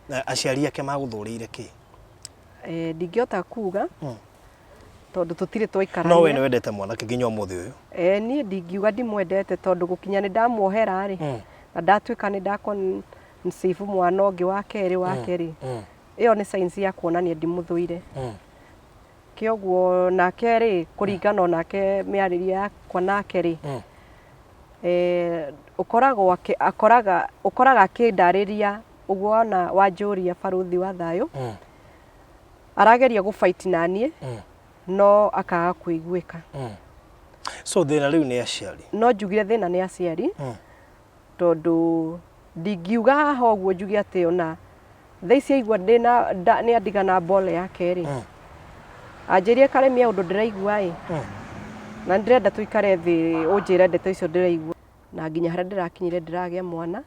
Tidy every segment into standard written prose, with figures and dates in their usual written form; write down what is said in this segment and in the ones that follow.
Na aciari ake magũthũrĩire kĩ? Eh, ndingĩhota kuga tondũ tũtirĩ No we twaikarania. nĩ wendete mwanake nginya ũmũthĩ ũyũ? Eh, niĩ ndingiuga ndimwendete tondũ gũkinya nĩ ndamuohera rĩ na ndatuĩka nĩ ndaconceive mwana ũngĩ wa kerĩ wake rĩ, ĩyo nĩ signs ya kuonania ndimũthũire. Kĩoguo nake rĩ, kũringana onake mĩarĩrie yakwa nake rĩ, eh, ũkoragwo akĩ, akoraga, ũkoraga akĩndarĩria ũguo wona wanjũria barũthi wa thayũ, arageria gũ fight naniĩ no akaga kũiguĩka. So thĩna rĩu nĩ aciari? No njugire thĩna nĩ aciari tondũ ndingiuga haha ũguo njuge atĩ ona thaa ici aigua ndĩna nĩ andiga na ball yake rĩ, anjĩrie karemia ũndũ ndĩraigua ĩ, na nĩ ndĩrenda tũikare thĩ ũnjĩre ndeto icio ndĩraigua. Na nginya harĩa ndĩrakinyire ndĩragĩa mwana,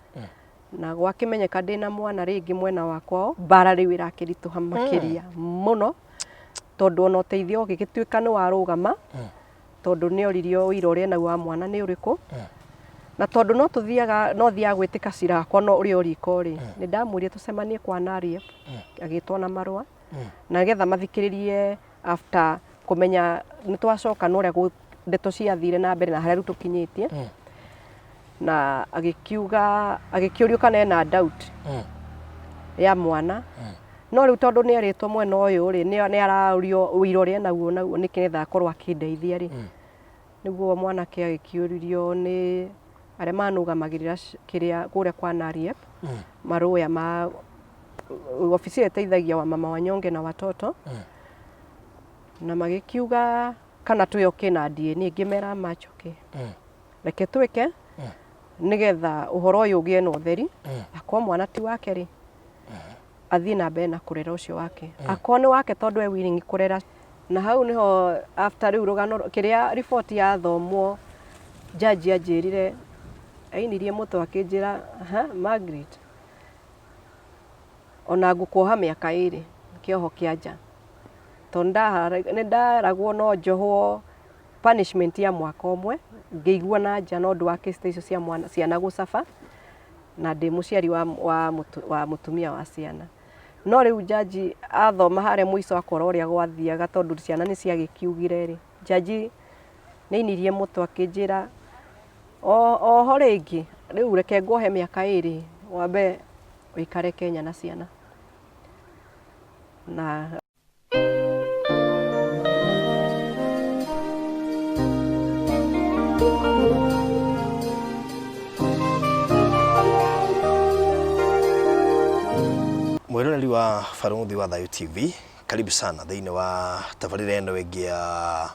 na gwakĩmenyeka ndĩna mwana rĩngĩ mwena wa kwao, mbara rĩu ĩrakĩritũha makĩria mũno, tondũ ona ũteithio ũgĩgĩtuĩka nĩ warũgama, tondũ nĩ oririo ũira ũrĩa enaguo wa mwana nĩ ũrĩkũ, na tondũ no tũthiaga no thiaga gwĩtĩka cira wakwa no ũrĩ o riko rĩ, nĩ ndamwĩrire tũcemanie kwa Nariep, agĩtwo na marũa, na nĩgetha mathikĩrĩrie after kũmenya nĩ twacoka na ũrĩa ndeto ciathire na mbere na harĩa rĩu tũkinyĩtie. Na agĩkiuga, agĩkĩũrio kana ena doubt ya mwana. No rĩu tondũ nĩ erĩtwo mwena ũyũ rĩ, nĩ araũrio ũira ũrĩa enaguo naguo nĩgetha akorwo akĩndeithia rĩ, nĩguo mwanake agĩkĩũririo nĩ arĩa manũgamagĩrĩra kĩrĩa kũrĩa kwa NARIEP, marũya ma obici ĩyo ĩteithagia wamama wanyonge na watoto, na magĩkiuga kana twĩ okay na DNA, ngĩmera match okay. Reke twĩke nĩgetha ũhoro ũyũ ũgĩe na ũtheri, akorwo mwana ti wake rĩ, athiĩ na mbere na kũrera ũcio wake. Akorwo nĩ wake tondũ e willing kũrera. Na hau nĩho after rĩu rũgano kĩrĩa riboti yathomwo judge anjĩrire, ainirie mũtwe akĩnjĩra, ha Margaret, ona ngũkuoha mĩaka ĩrĩ kĩoho kĩa nja. Tondũ nĩ nderagwo no njohwo punishment ya mwaka ũmwe, ngĩigua na nja na ũndũ wa case ta icio cia mwana, ciana gũcaba, na ndĩ mũciari wa mũtumia wa ciana. No rĩu judge athoma harĩa mũico akora ũrĩa gwathiaga tondũ ciana nĩ ciagĩkiugire rĩ, judge nĩ ainirie mũtwe akĩnjĩra oho rĩngĩ, rĩu reke nguohe mĩaka ĩrĩ wambe ũikare Kenya na ciana. Na Mwĩroreri wa Barũthi wa Thayũ TV, karibu sana thĩinĩ wa tabarĩra ĩno ĩngĩ ya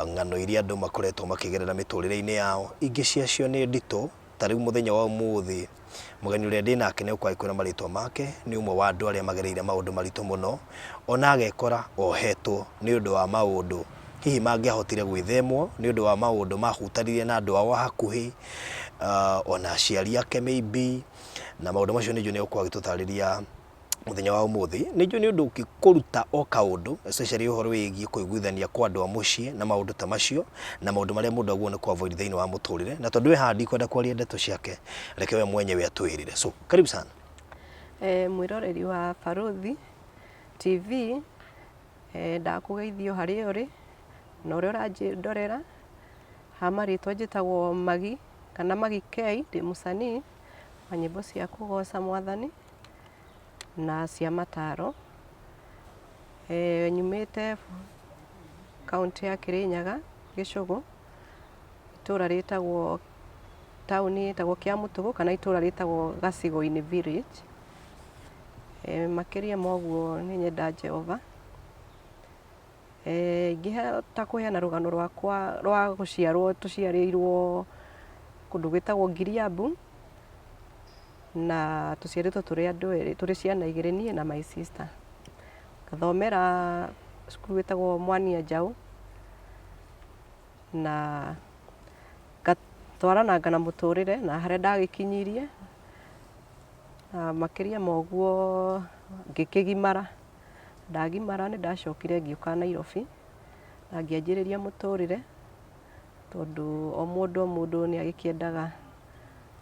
ng'ano iria andũ makoretwo makĩgerera mĩtũrĩre-inĩ yao. Ingĩ ciacio nĩ nditũ, ta rĩu mũthenya wa ũmũthĩ mũgeni ũrĩa ndĩ nake nĩ ũkwaga kwĩra marĩtwa make, nĩ ũmwe wa andũ arĩa magereire maũndũ maritũ mũno, ona agekora ohetwo nĩ ũndũ wa maũndũ hihi mangĩahotire gwĩthemwo, nĩ ũndũ wa maũndũ mahutanirie na andũ ao a hakuhĩ, ona aciari ake maybe, na maũndũ macio nĩ njũĩ nĩ egũkorwo agĩtũtarĩria mũthenya wa ũmũthĩ. Nĩ njũĩ nĩ ũndũ ũngĩkũruta o kaũndũ especially ũhoro wĩgiĩ kũiguithania kwa andũ a mũciĩ na maũndũ ta macio, na maũndũ marĩa mũndũ agĩrĩirwo nĩ kũ avoid thĩinĩ wa mũtũrĩre. Na tondũ e haha ndikwenda kwaria ndeto ciake, reke we mwenyewe atwĩrĩre. So, karibu sana. Mwĩroreri wa Barũthi TV, ndakũgeithia o harĩa ũrĩ, na ũrĩa ũranjĩrorera, ha marĩtwa njĩtagwo Maggie kana Maggie K, ndĩ mũcanii wa nyĩmbo cia kũgoca mwathani na cia mataro. Nyumĩte kauntĩ ya Kĩrĩnyaga, Gĩcũgũ, itũra rĩtagwo, taũni ĩtagwo Kĩamũtũgũ kana itũra rĩtagwo Gacigo-inĩ village. Makĩria ma ũguo nĩ nyendaga Jehova. Ingĩhota kũheana rũgano rwakwa rwa gũciarwo tũciarĩirwo kũndũ gwĩtagwo Ngiriambu, na tũciarĩtwo tũrĩ andũ erĩ, tũrĩ ciana igĩrĩ niĩ na my sister. Ngathomera cukuru ĩtagwo Mwania Njaũ, na ngatwarananga na mũtũrĩre na harĩa ndagĩkinyirie, na makĩria ma ũguo ngĩkĩgimara. Ndagimara nĩ ndacokire ngĩũka Nairobi na ngĩanjĩrĩria mũtũrĩre tondũ o mũndũ o mũndũ nĩ agĩkĩendaga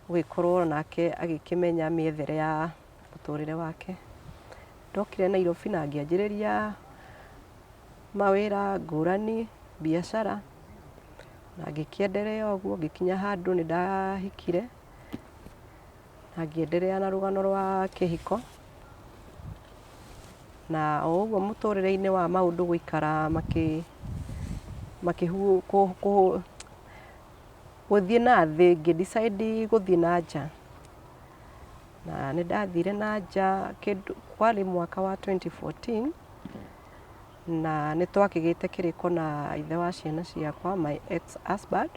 gũgĩkorwo nake agĩkĩmenya mĩethere ya mũtũrĩre. mũtũrĩre wake. Ndokire Nairobi na ngĩanjĩrĩria mawĩra ngũrani, biacara, na ngĩkĩenderea ũguo ngĩkinya handũ nĩ ndahikire, na ngĩenderea na rũgano rwa kĩhiko. Na o ũguo mũtũrĩre-inĩ wa maũndũ gũikara makĩ gũthiĩ na thĩ ngĩ decide gũthiĩ na nja. Na nĩ ndathire na nja kĩndũ kwarĩ mwaka wa 2014, na nĩ twakĩgĩte kĩrĩko na ithe wa ciana ciakwa, my ex husband,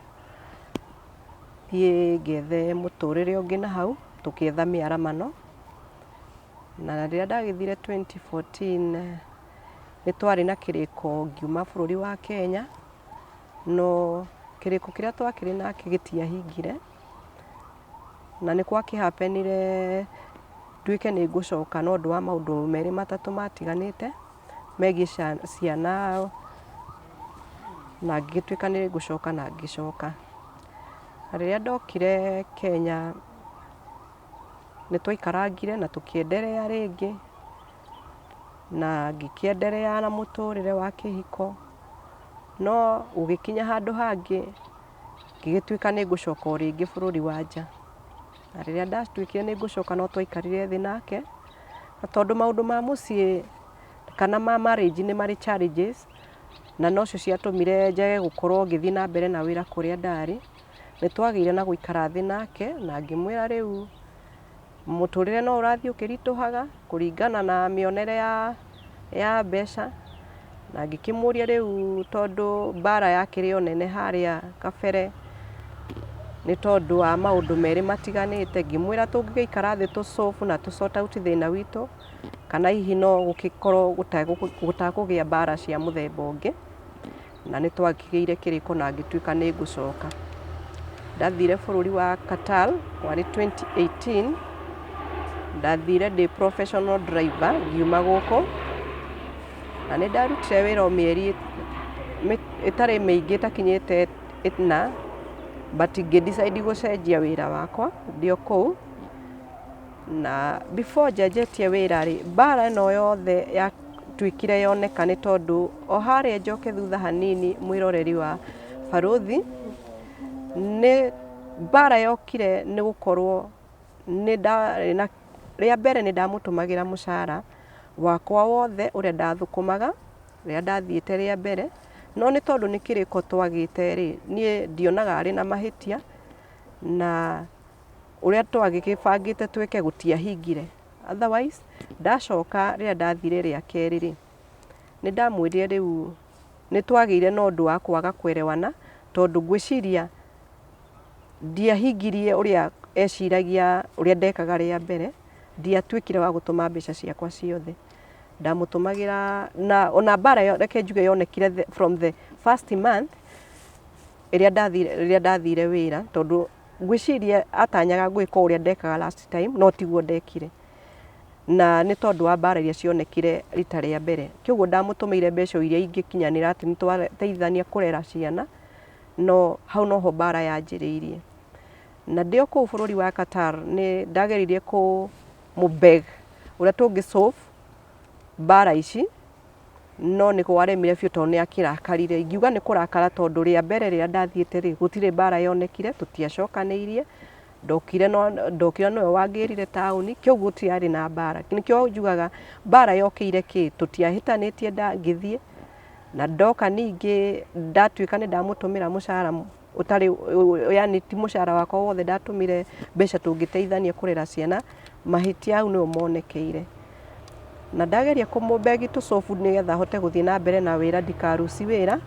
thiĩ ngethe mũtũrĩre ũngĩ na hau, tũkĩetha mĩaramano. Na rĩrĩa ndagĩthire 2014 nĩ twarĩ na kĩrĩko ngiuma bũrũri wa Kenya, no kĩrĩko kĩrĩa twakĩrĩ nake gĩtiahingire, na nĩ gwakĩ happen ire nduĩke nĩ ngũcoka no ũndũ wa maũndũ merĩ matatũ matiganĩte megiĩ ciana, na ngĩgĩtuĩka nĩ ngũcoka na ngĩcoka. Na rĩrĩa ndokire Kenya nĩ twaikarangire na tũkĩenderea rĩngĩ, na ngĩkĩenderea na mũtũrĩre wa kĩhiko, no gũgĩkinya handũ hangĩ ngĩgĩtuĩka nĩ ngũcoka o rĩngĩ bũrũri wa nja. Na rĩrĩa ndatuĩkire nĩ ngũcoka no twaikarire thĩ nake, na tondũ maũndũ ma mũciĩ kana ma marriage nĩ marĩ challenges, na nocio ciatũmire njage gũkorwo ngĩthiĩ na mbere na wĩra kũrĩa ndarĩ. Nĩ twagĩire na gũikara thĩ nake na ngĩmwĩra rĩu mũtũrĩre no ũrathiĩ ũkĩritũhaga kũringana na mĩonere ya mbeca, na ngĩkĩmũria rĩu tondũ mbara yakĩrĩ o nene harĩa kabere nĩ tondũ wa maũndũ merĩ matiganĩte, ngĩmwĩra tũngĩgĩikara thĩ tũ solve na tũ sort out thĩna witũ, kana hihi no gũgĩkorwo gũtakũgĩa mbara cia mũthemba ũngĩ. Na nĩ twakĩgĩire kĩrĩko na ngĩtuĩka nĩ ngũcoka. Ndathire bũrũri wa Qatar kwarĩ 2018, ndathire ndĩ professional driver ngiuma gũkũ, na nĩ ndarutire wĩra o mĩeri ĩtarĩ mĩingĩ ĩtakinyĩte ĩna, but ngĩ decide gũcenjia wĩra wakwa ndĩ o kũu. Na before njenjetie wĩra rĩ, mbara ĩno yothe yatuĩkire yoneka nĩ tondũ o harĩa njoke thutha hanini mwĩroreri wa Barũthi, nĩ mbara yokire nĩ gũkorwo nĩ ndarĩ na, rĩa mbere nĩ ndamũtũmagĩra mũcara wakwa wothe ũrĩa ndathũkũmaga rĩrĩa ndathiĩte rĩa mbere, no nĩ tondũ nĩ kĩrĩko twagĩte rĩ, niĩ ndionaga arĩ na mahĩtia na ũrĩa twagĩbangĩte twĩke gũtiahingire. Otherwise, ndacoka rĩrĩa ndathire rĩa kerĩ rĩ, nĩ ndamwĩrire rĩu nĩ twagĩire na ũndũ wa kwaga kwerewana tondũ ngwĩciria ndiahingirie ũrĩa eciragia ũrĩa ndekaga rĩa mbere, ndiatuĩkire wa gũtũma mbeca ciakwa ciothe. Ndamũtũmagĩra na ona mbara ĩyo reke njuge yonekire from the first month ĩrĩa ndathire rĩrĩa ndathire wĩra tondũ ngwĩciria atanyaga gwĩka ũrĩa ndekaga last time no tiguo ndekire. Na nĩ tondũ wa mbara iria cionekire rita rĩa mbere. Kĩoguo ndamũtũmĩire mbeca o iria ingĩkinyanĩra atĩ nĩ twateithania kũrera ciana, no hau noho mbara yanjĩrĩirie. Na ndĩ o kũu bũrũri wa Qatar nĩ ndageririe kũmũ beg ũrĩa tũngĩ solve mbara ici, no nĩ kwaremire biũ tondũ nĩ akĩrakarire. Ingiuga nĩ kũrakara tondũ rĩa mbere rĩrĩa ndathiĩte rĩ, gũtirĩ mbara yonekire, tũtiacokanĩirie, ndokire no ndokire nowe wangĩrire taũni, kĩoguo gũtiarĩ na mbara. Nĩkĩo njugaga mbara yokĩire kĩ, tũtiahĩtanĩtie ngĩthiĩ, na ndoka ningĩ ndatuĩka nĩ ndamũtũmĩra mũcara ũtarĩ yani ti mũcara wakwa wothe ndatũmire mbeca tũngĩteithania kũrera ciana, mahĩtia hau nĩmo monekeire. Na ndageria kũmũ beg tũ solve nĩgetha hote gũthiĩ na mbere na wĩra ndikaruci wĩra,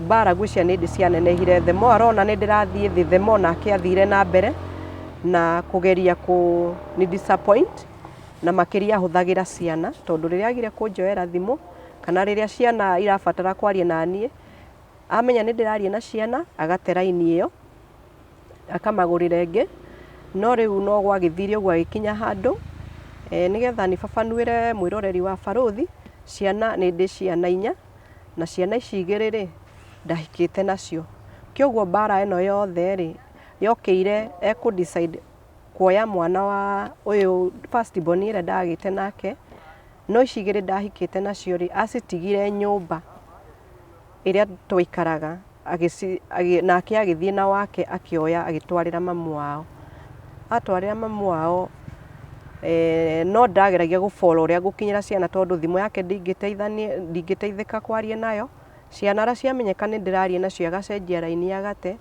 mbara ngwĩciria nĩ hĩndĩ cianenehire, the more arona nĩ ndĩrathiĩ thĩ, the more nake athire na mbere na kũgeria kũni disappoint, na makĩria ahũthagĩra ciana, tondũ rĩrĩa agire kũnjoera thimũ, kana rĩrĩa ciana irabatara kwaria naniĩ, amenya nĩ ndĩraria na ciana, agate raini ĩyo, akamagũrĩra ĩngĩ, no rĩu no gwagĩthire ũguo agĩkinya handũ, nĩgetha nĩbabanuĩre mwĩroreri wa Barũthi, ciana nĩ ndĩ ciana inya, na ciana ici igĩrĩ rĩ, ndahikĩte nacio. Kĩoguo mbara ĩno yothe rĩ, yokĩire ekũ decide. kuoya mwana wa ũyũ first born ĩrĩa ndagĩte nake, no ici igĩrĩ ndahikĩte nacio rĩ, acitigire nyũmba ĩrĩa twaikaraga, nake agĩthiĩ na wake akĩoya agĩtwarĩra mamu wao. Atwarĩra mamu wao, no ndageragia gũ follow ũrĩa ngũkinyĩra ciana tondũ thimũ yake ndingĩteithĩka kwaria nayo. Ciana ũrĩa ciamenyeka nĩ ndĩraria nacio agacenjia raini agate.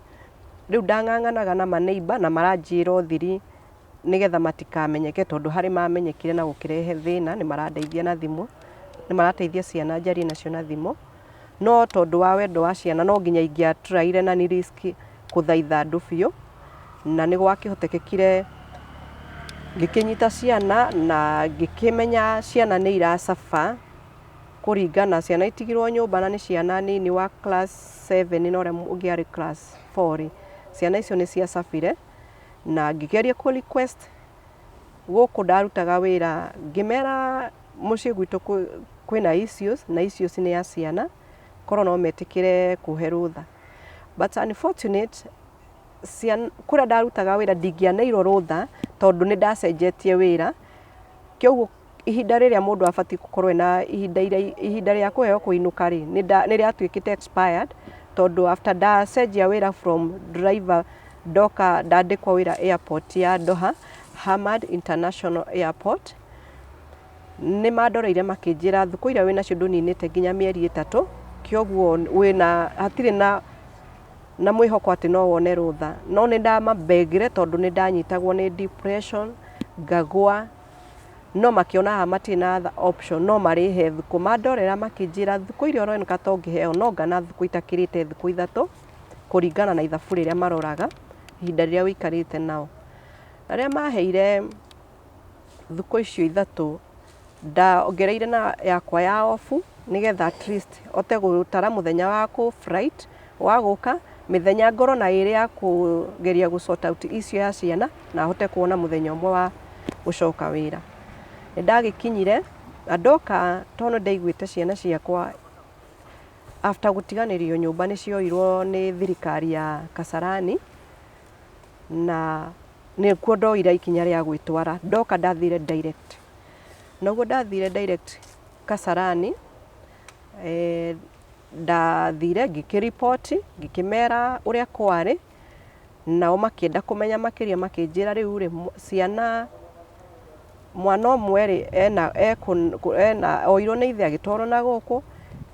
Rĩu ndang'ang'anaga na ma neighbour na maranjĩra o thiri nĩgetha matikamenyeke tondũ harĩ mamenyekire na gũkĩrehe thĩna, nĩ marandeithia na thimũ, nĩ marateithia ciana njarie nacio na thimũ. No tondũ wa wendo wa ciana no nginya ingĩa try ire na nĩ risk kũthaitha andũ biũ, na nĩ gwakĩhotekekire ngĩkĩnyita ciana na ngĩkĩmenya ciana nĩ ira suffer kũringana, ciana itigirwo nyũmba na nĩ ciana nini wa class 7 na ũrĩa ũngĩ arĩ class 4 rĩ, ciana icio nĩ cia suffer ire na ngĩgeria kũ request gũkũ ndarutaga wĩra ngĩmera mũciĩ gwitũ kwĩna issues na issues nĩ ya ciana korwo no metĩkĩre kũhe rũtha. But unfortunate ciana, kũrĩa ndarutaga wĩra ndingĩaneirwo rũtha tondũ nĩ ndacenjetie wĩra, kĩoguo ihinda rĩrĩa mũndũ abatiĩ gũkorwo ena ihinda ihinda rĩa kũheo kũinũka rĩ, nĩ rĩatuĩkĩte expired tondũ after ndacenjia wĩra from driver ndoka ndandĩkwo wĩra airport ya Doha, Hamad International Airport, nĩ mandoreire makĩnjĩra thikũ iria wĩnacio ndũninĩte nginya mĩeri 3, kĩoguo wĩna hatirĩ na mwĩhoko atĩ no wone rũtha. No nĩ ndamabegire tondũ nĩ ndanyitagwo nĩ depression, ngagwa, no makĩona haha matirĩ na other option no marĩhe thikũ. Mandorera makĩnjĩra thikũ iria ũroneka ta ũngĩheo no ngana thikũ itakĩrĩte thikũ 3 kũringana na ithabu rĩrĩa maroraga ihinda rĩrĩa ũikarĩte nao. Na rĩrĩa maheire thikũ icio 3 ndongereire na yakwa ya off nĩgetha at least hote gũtara mũthenya wa kũ flight wa gũka, mĩthenya ngorwo na ĩrĩ ya kũgeria gũ sort out issue ya ciana na hote kuona mũthenya ũmwe wa gũcoka wĩra. Nĩ ndagĩkinyire na ndoka tondũ nĩ ndaiguĩte ciana ciakwa after gũtiganĩrio nyũmba nĩ cioirwo nĩ thirikari ya Kasarani na nĩkuo ndoire ikinya rĩa gwĩtwara. Ndoka ndathire direct. Na ũguo ndathire direct Kasarani, ndathire ngĩkĩriboti, ngĩkĩmera ũrĩa kwarĩ, nao makĩenda kũmenya makĩria makĩnjĩra rĩu rĩ, ciana mwana ũmwe rĩ ena oirwo nĩ ithe agĩtwarwo na gũkũ,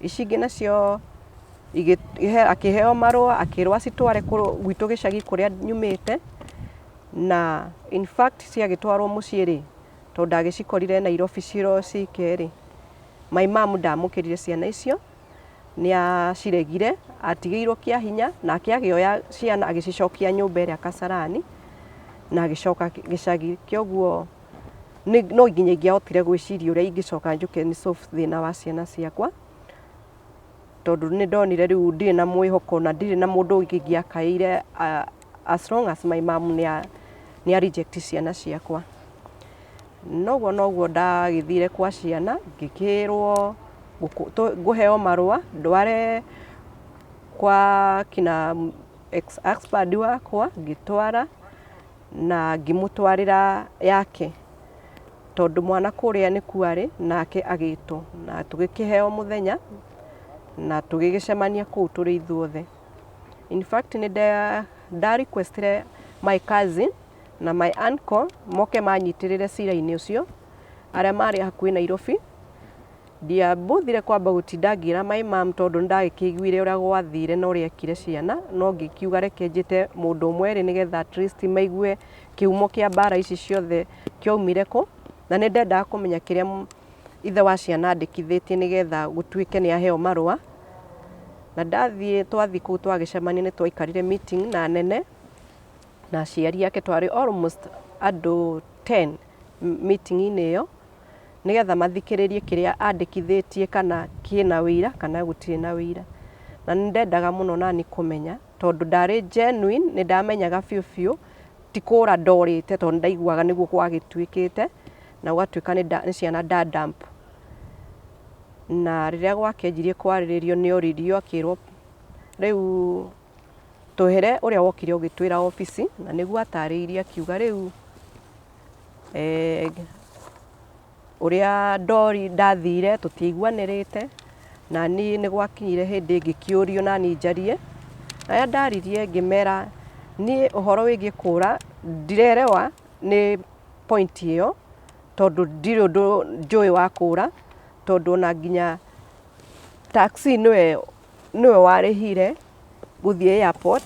ici ingĩ nacio akĩheo marũa akĩrwo acitware gwitũ gĩcagi kũrĩa nyumĩte, na in fact ciagĩtwarwo mũciĩ rĩ, tondũ ndagĩcikorire Nairobi ciro cike rĩ, my mom ndamũkĩrire ciana icio, nĩ aciregire, atigĩirwo kĩa hinya, nake agĩoya ciana agĩcicokia nyũmba ĩrĩa Kasarani, na agĩcoka gĩcagi. Kĩoguo no nginya ingĩahotire gwĩciria ũrĩa ingĩcoka njũke nĩ solve thĩna wa ciana ciakwa, tondũ nĩ ndonire rĩu ndirĩ na mwĩhoko na ndirĩ na mũndũ ũngĩ ingĩakaĩire as long as my mom nĩ a reject ciana ciakwa. Noguo noguo ndagĩthire kwa ciana ngĩkĩrwo ngũheo marũa ndware kwa kina ex husband wakwa, ngĩtwara na ngĩmũtwarĩra yake tondũ mwana kũrĩa nĩkuo arĩ nake agĩtwo na tũgĩkĩheo mũthenya na tũgĩgĩcemania kũu tũrĩ ithuothe. In fact nĩ nda request ire my cousin na my uncle moke manyitĩrĩre cira-inĩ ũcio arĩa marĩ hakuhĩ Nairobi. Ndiambothire kwamba gũtinda ngĩra my mom tondũ nĩ ndagĩkĩiguire ũrĩa gwathire na ũrĩa ekire ciana, no ngĩkiuga reke njĩte mũndũ ũmwe erĩ nĩgetha at least maigue kĩhumo kĩa mbara ici ciothe kĩaumire kũ, na nĩ ndendaga kũmenya kĩrĩa ithe wa ciana andĩkithĩtie nĩgetha gũtuĩke nĩ aheo marũa. Na ndathiĩ twathiĩ kũu twagĩcemania nĩ twaikarire meeting na nene na aciari ake, twarĩ almost andũ 10 meeting-inĩ ĩyo nĩgetha mathikĩrĩrie kĩrĩa andĩkithĩtie kana kĩna ũira kana gũtirĩ na ũira. Na nĩ ndendaga mũno nani kũmenya tondũ ndarĩ genuine, nĩ ndamenyaga biũ biũ ti kũra ndorĩte tondũ nĩ ndaiguaga nĩguo gwagĩtuĩkĩte na gũgatuĩka nĩ ciana nda dump. Na rĩrĩa gwakĩanjirie kwarĩrĩrio nĩ oririo akĩrwo rĩu tũhere ũrĩa wokire ũgĩtwĩra obici, na nĩguo atarĩirie akiuga rĩu Eh, ũrĩa ndori ndathire tũtiaiguanĩrĩte, na niĩ nĩ gwakinyire hĩndĩ ngĩkĩũrio na niĩ njarie, na rĩrĩa ndaririe ngĩmera niĩ ũhoro wĩgiĩ kũra ndirerewa nĩ point ĩyo, tondũ ndirĩ ũndũ njũĩ wa kũra, tondũ ona nginya taxi nĩwe nĩwe warĩhire gũthiĩ airport,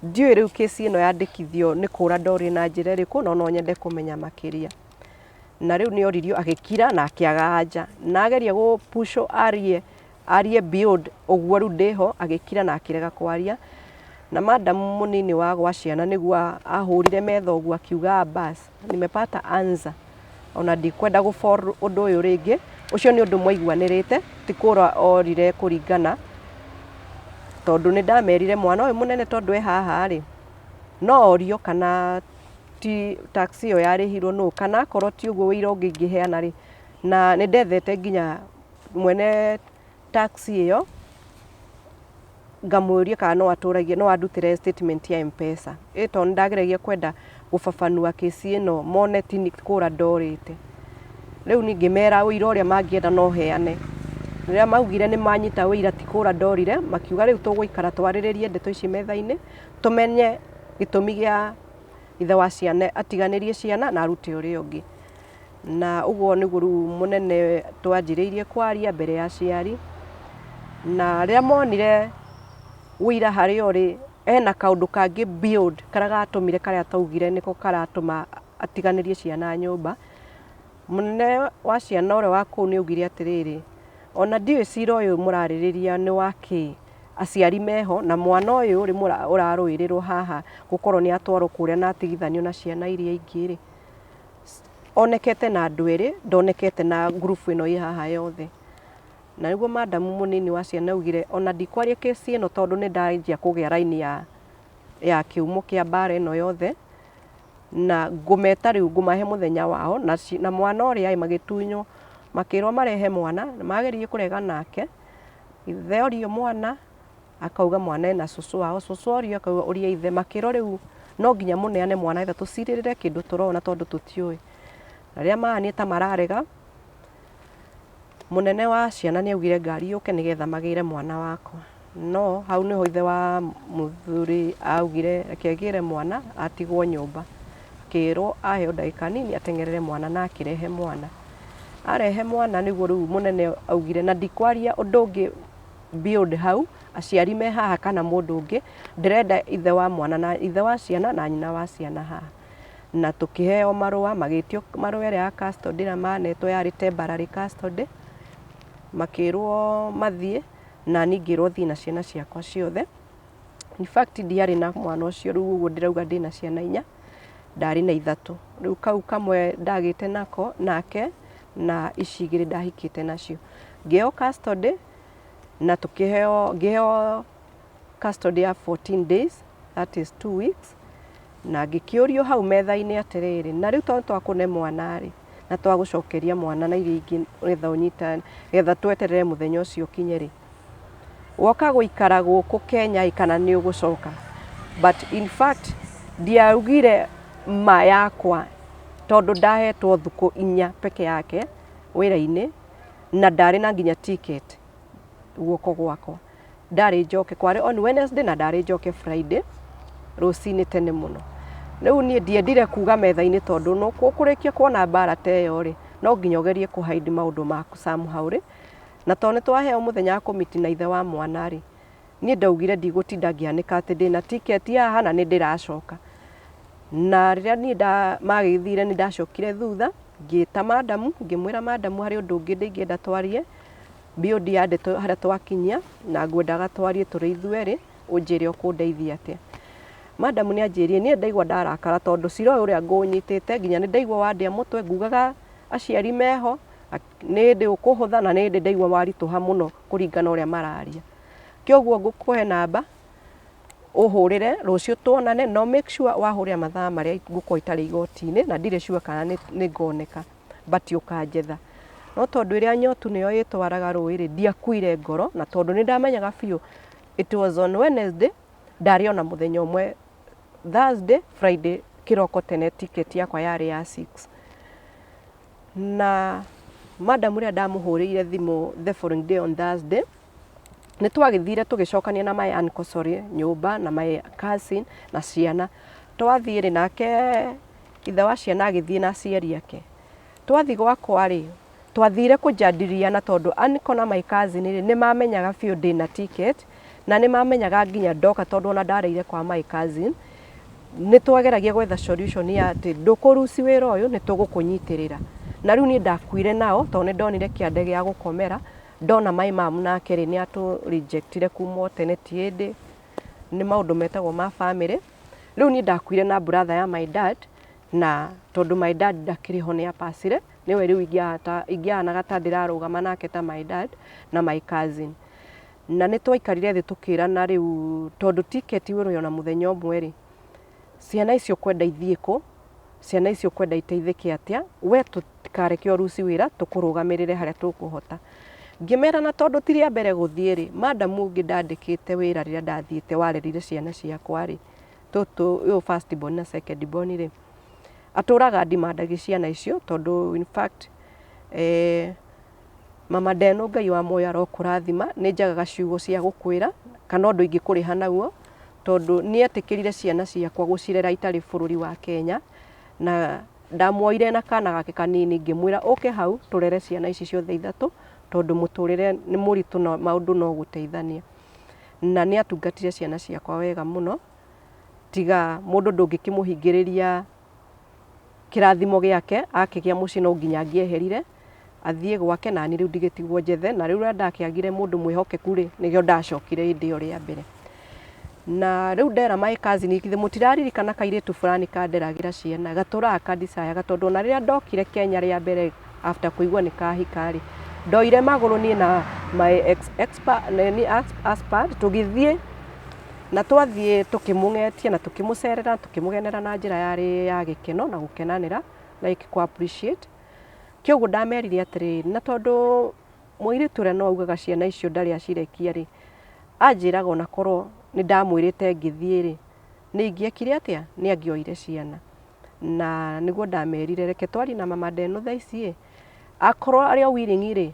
ndiũĩ rĩu case ĩno yandĩkithio nĩ kũra ndorire na njĩra ĩrĩkũ, no no nyende kũmenya makĩria. Na rĩu nĩ oririo agĩkira na akĩaga anja. Na ageria gũ push arie, arie beyond ũguo rĩu ndĩho, agĩkira na akĩrega kwaria. Na madam mũnini wa gwa ciana nĩguo ahũrire metha ũguo akiuga bas, nimepata answer. Ona ndikwenda gũ follow ũndũ ũyũ rĩngĩ, ũcio nĩ ũndũ mwaiguanĩrĩte, ti kũra orire kũringana, tondũ nĩ ndamerire mwana ũyũ mũnene tondũ e haha rĩ, no orio kana ti taxi ĩyo yarĩhirwo nũ, kana akorwo ti ũguo ũira ũngĩ ingĩheana rĩ, na nĩ ndethete nginya mwene taxi ĩyo, ngamũria kana no atũragie, no andutĩre statement ya M-Pesa. Ĩ tondũ nĩ ndageragia kwenda gũbabanua kĩci ĩno mone ti kũra ndorĩte. Rĩu niĩ ngĩmera ũira ũrĩa mangĩenda no heane. Rĩrĩa maugire nĩ manyita ũira ti kũra ndorire, makiuga rĩu tũgũikara twarĩrĩrie ndeto ici metha-inĩ, tũmenye gĩtũmi gĩa ithe wa ciana atiganĩrie ciana na arute ũrĩa ũngĩ. Na ũguo nĩguo rĩu mũnene twanjĩrĩirie kwaria mbere ya aciari, na rĩrĩa monire ũira harĩa ũrĩ, hena kaũndũ kangĩ beyond karĩa gatũmire karĩa ataugire nĩko karatũma atiganĩrie ciana nyũmba. Mũnene wa ciana ũrĩa wa kũu nĩ augire atĩrĩrĩ, ona ndiũĩ cira ũyũ mũrarĩrĩria nĩ wa kĩĩ, aciari meho na mwana ũyũ rĩ ũrarũĩrĩrwo haha gũkorwo nĩ atwarwo kũrĩa na atigithanio na ciana iria ingĩ rĩ, onekete na andũ erĩ, ndonekete na ngurubu ĩno ĩ haha yothe. Na nĩguo madamu mũnini wa ciana augire ona ndikwaria kĩci ĩno tondũ nĩ ndanjia kũgĩa raini ya kĩhumo kĩa mbara ĩno yothe, na ngũmeta rĩu ngũmahe mũthenya wao, na mwana ũrĩa ĩ magĩtunywo, makĩrwo marehe mwana, na mageririe kũrega nake, ithe orio mwana, akauga mwana ena cũcũ wao, cũcũ orio akauga ũria ithe, makĩrwo rĩu no nginya mũneane mwana getha tũcirĩrĩre kĩndũ tũrona tondũ tũtiũĩ. Na rĩrĩa mahanire ta mararega, mũnene wa ciana nĩ augire ngari yũke nĩgetha magĩre mwana wakwa. No hau nĩho ithe wa mũthuri augire reke ngĩre mwana atigwo nyũmba. Akĩrwo aheo ndagĩka nini ateng'erere mwana na akĩrehe mwana. Arehe mwana nĩguo rĩu mũnene augire na ndikwaria ũndũ ũngĩ beyond hau, aciari me haha kana mũndũ ũngĩ, ndĩrenda ithe wa mwana na ithe wa ciana na nyina wa ciana haha. Na tũkĩheo marũa, magĩtio marũa ĩrĩa ya custody ĩrĩa manetwo yarĩ temporary custody, makĩrwo mathiĩ, na niĩ ngĩrwo thiĩ na ciana ciakwa ciothe. In fact ndiarĩ na mwana ũcio rĩu ũguo ndĩrauga ndĩna ciana inya, ndarĩ na ithatũ. Rĩu kau kamwe ndagĩte nako nake na ici igĩrĩ ndahikĩte nacio. Ngĩheo custody na tũkĩheo, ngĩheo custody ya 14 days, that is 2 weeks, na ngĩkĩũrio hau metha-inĩ atĩrĩrĩ, na rĩu tondũ twakũne mwana rĩ, na twagũcokeria mwana na iria ingĩ nĩgetha ũnyita, nĩgetha tweterere mũthenya ũcio ũkinye rĩ, woka gũikara gũkũ Kenya ĩ kana nĩ ũgũcoka? But in fact ndiaugire ma yakwa tondũ ndahetwo thukũ 4 peke yake wĩra-inĩ na ndarĩ na nginya ticket guoko gwakwa. Ndarĩ njoke, kwarĩ on Wednesday na ndarĩ njoke Friday rũcinĩ tene mũno. Rĩu niĩ ndiendire kuga metha-inĩ tondũ no ũkũrĩkia kuona mbara ta ĩyo rĩ, no nginya ũgerie kũ hide maũndũ maku somehow rĩ. Na tondũ nĩ twaheo mũthenya wa kũ meet na ithe wa mwana rĩ, niĩ ndaugire ndigũtinda ngĩanĩka atĩ ndĩna ticket haha na nĩ ndĩracoka. Na rĩrĩa niĩ magĩthire nĩ ndacokire thutha, ngĩta madamu, ngĩmwĩra madamu harĩ ũndũ ũngĩ ndingĩenda twarie, beyond ya ndeto harĩa twakinyia, na ngwendaga twarie tũrĩ ithuerĩ, ũnjĩre ũkũndeithia atĩa. Madamu nĩ anjĩrire, niĩ ndaigua ndarakara tondũ cira ũyũ ũrĩa ngũũnyitĩte, nginya nĩ ndaigua wandĩa mũtwe, ngugaga aciari meho, nĩ hĩndĩ ũkũhũtha na nĩ hĩndĩ ndaigua waritũha mũno kũringana ũrĩa mararia. Kĩoguo ngũkũhe namba, ũhũrĩre rũciũ tuonane, no make sure wahũrĩra mathaa marĩa ngũkorwo itarĩ igoti-inĩ, na ndirĩ sure kana nĩ ngoneka, but ũkanjetha. No tondũ ĩrĩa nyotu nĩyo ĩtwaraga rũĩ rĩ, ndiakuire ngoro, na tondũ nĩ ndamenyaga biũ it was on Wednesday, ndarĩ ona mũthenya ũmwe Thursday, Friday kĩroko tene ticket yakwa yarĩ ya 6. Na madam ũrĩa ndamũhũrĩire thimũ the following day on Thursday, nĩ twagĩthire tũgĩcokania na my uncle, sorry, nyũmba na my cousin na ciana. Twathiĩ rĩ, nake ithe wa ciana agĩthiĩ na aciari ake. Twathiĩ gwakwa rĩ, twathire kũjadiliana tondũ uncle na my cousin rĩ, nĩ mamenyaga biũ ndĩna ticket na nĩ mamenyaga nginya ndoka tondũ ona ndareire kwa my cousin. Nĩ twageragia gwetha solution ya atĩ ndũkũruci wĩra ũyũ, nĩ tũgũkũnyitĩrĩra. Na rĩu niĩ ndakuire nao tondũ nĩ ndonire kĩande gĩa gũkomera, ndona my mom nake rĩ, nĩ atũ reject ire kuma o tene, ti hĩndĩ, nĩ maũndũ metagwo ma family. Rĩu niĩ ndakuire na brother ya my dad, na tondũ my dad ndakĩrĩ ho nĩ apacire, nĩwe rĩu ingĩahanaga ta ndĩrarũgama nake ta my dad na my cousin. Na nĩ twaikarire thĩ tũkĩrana rĩu tondũ ticket ũrĩ ona mũthenya ũmwe rĩ, ciana icio ũkwenda ithiĩ kũ, ciana icio ũkwenda iteithĩke atĩa, we tũtikareke ũruci wĩra, tũkũrũgamĩrĩre harĩa tũkũhota. Ngĩmera na tondũ ti rĩa mbere gũthiĩ rĩ, madam ũngĩ ndandĩkĩte wĩra rĩrĩa ndathiĩte warerire ciana ciakwa rĩ, tũtũ ũyũ first born na second born rĩ, atũraga ndimandagia ciana icio tondũ in fact mama Ndeno Ngai wa muoyo arokũrathima, nĩ njagaga ciugo cia gũkwĩra kana ũndũ ingĩkũrĩha naguo, tondũ nĩ etĩkĩrire ciana ciakwa gũcirera itarĩ bũrũri wa Kenya, na ndamuoire na kana gake kanini ngĩmwĩra ũke hau tũrere ciana ici ciothe ithatũ, tondũ mũtũrĩre nĩ mũritũ na maũndũ no gũteithania. Na nĩ atungatire ciana ciakwa wega mũno, tiga mũndũ ndũngĩkĩmũhingĩrĩria kĩrathimo gĩake, akĩgĩa mũciĩ no nginya angĩeherire athiĩ gwake, na niĩ rĩu ndigĩtigwo njethe. Na rĩu rĩrĩa ndakĩagire mũndũ mwĩhokeku rĩ, nĩrĩo ndacokire hĩndĩ ĩyo rĩa mbere. Na rĩu ndera my cousin, githĩ mũtiraririkana kairĩtu fulani kanderagĩra ciana, gatũraga kandicayaga, tondũ ona rĩrĩa ndokire Kenya rĩa mbere after kũigua nĩ kahika rĩ, ndoire magũrũ niĩ na my ex, husband tũgĩthiĩ, na twathiĩ tũkĩmũng'etia na tũkĩmũcerera, tũkĩmũgenera na njĩra yarĩ ya gĩkeno na gũkenanĩra, like kũ appreciate. Kĩoguo ndamerire atĩrĩrĩ, na tondũ mũirĩtu ũrĩa no augaga ciana icio ndarĩ acirekia rĩ, anjĩraga ona korwo nĩ ndamwĩrĩte ngĩthiĩ rĩ, nĩ ingĩekire atĩa, nĩ angĩoire ciana. Na nĩguo ndamerire reke twarie na mama Ndeno thaa ici ĩ, akorwo arĩ o willing rĩ,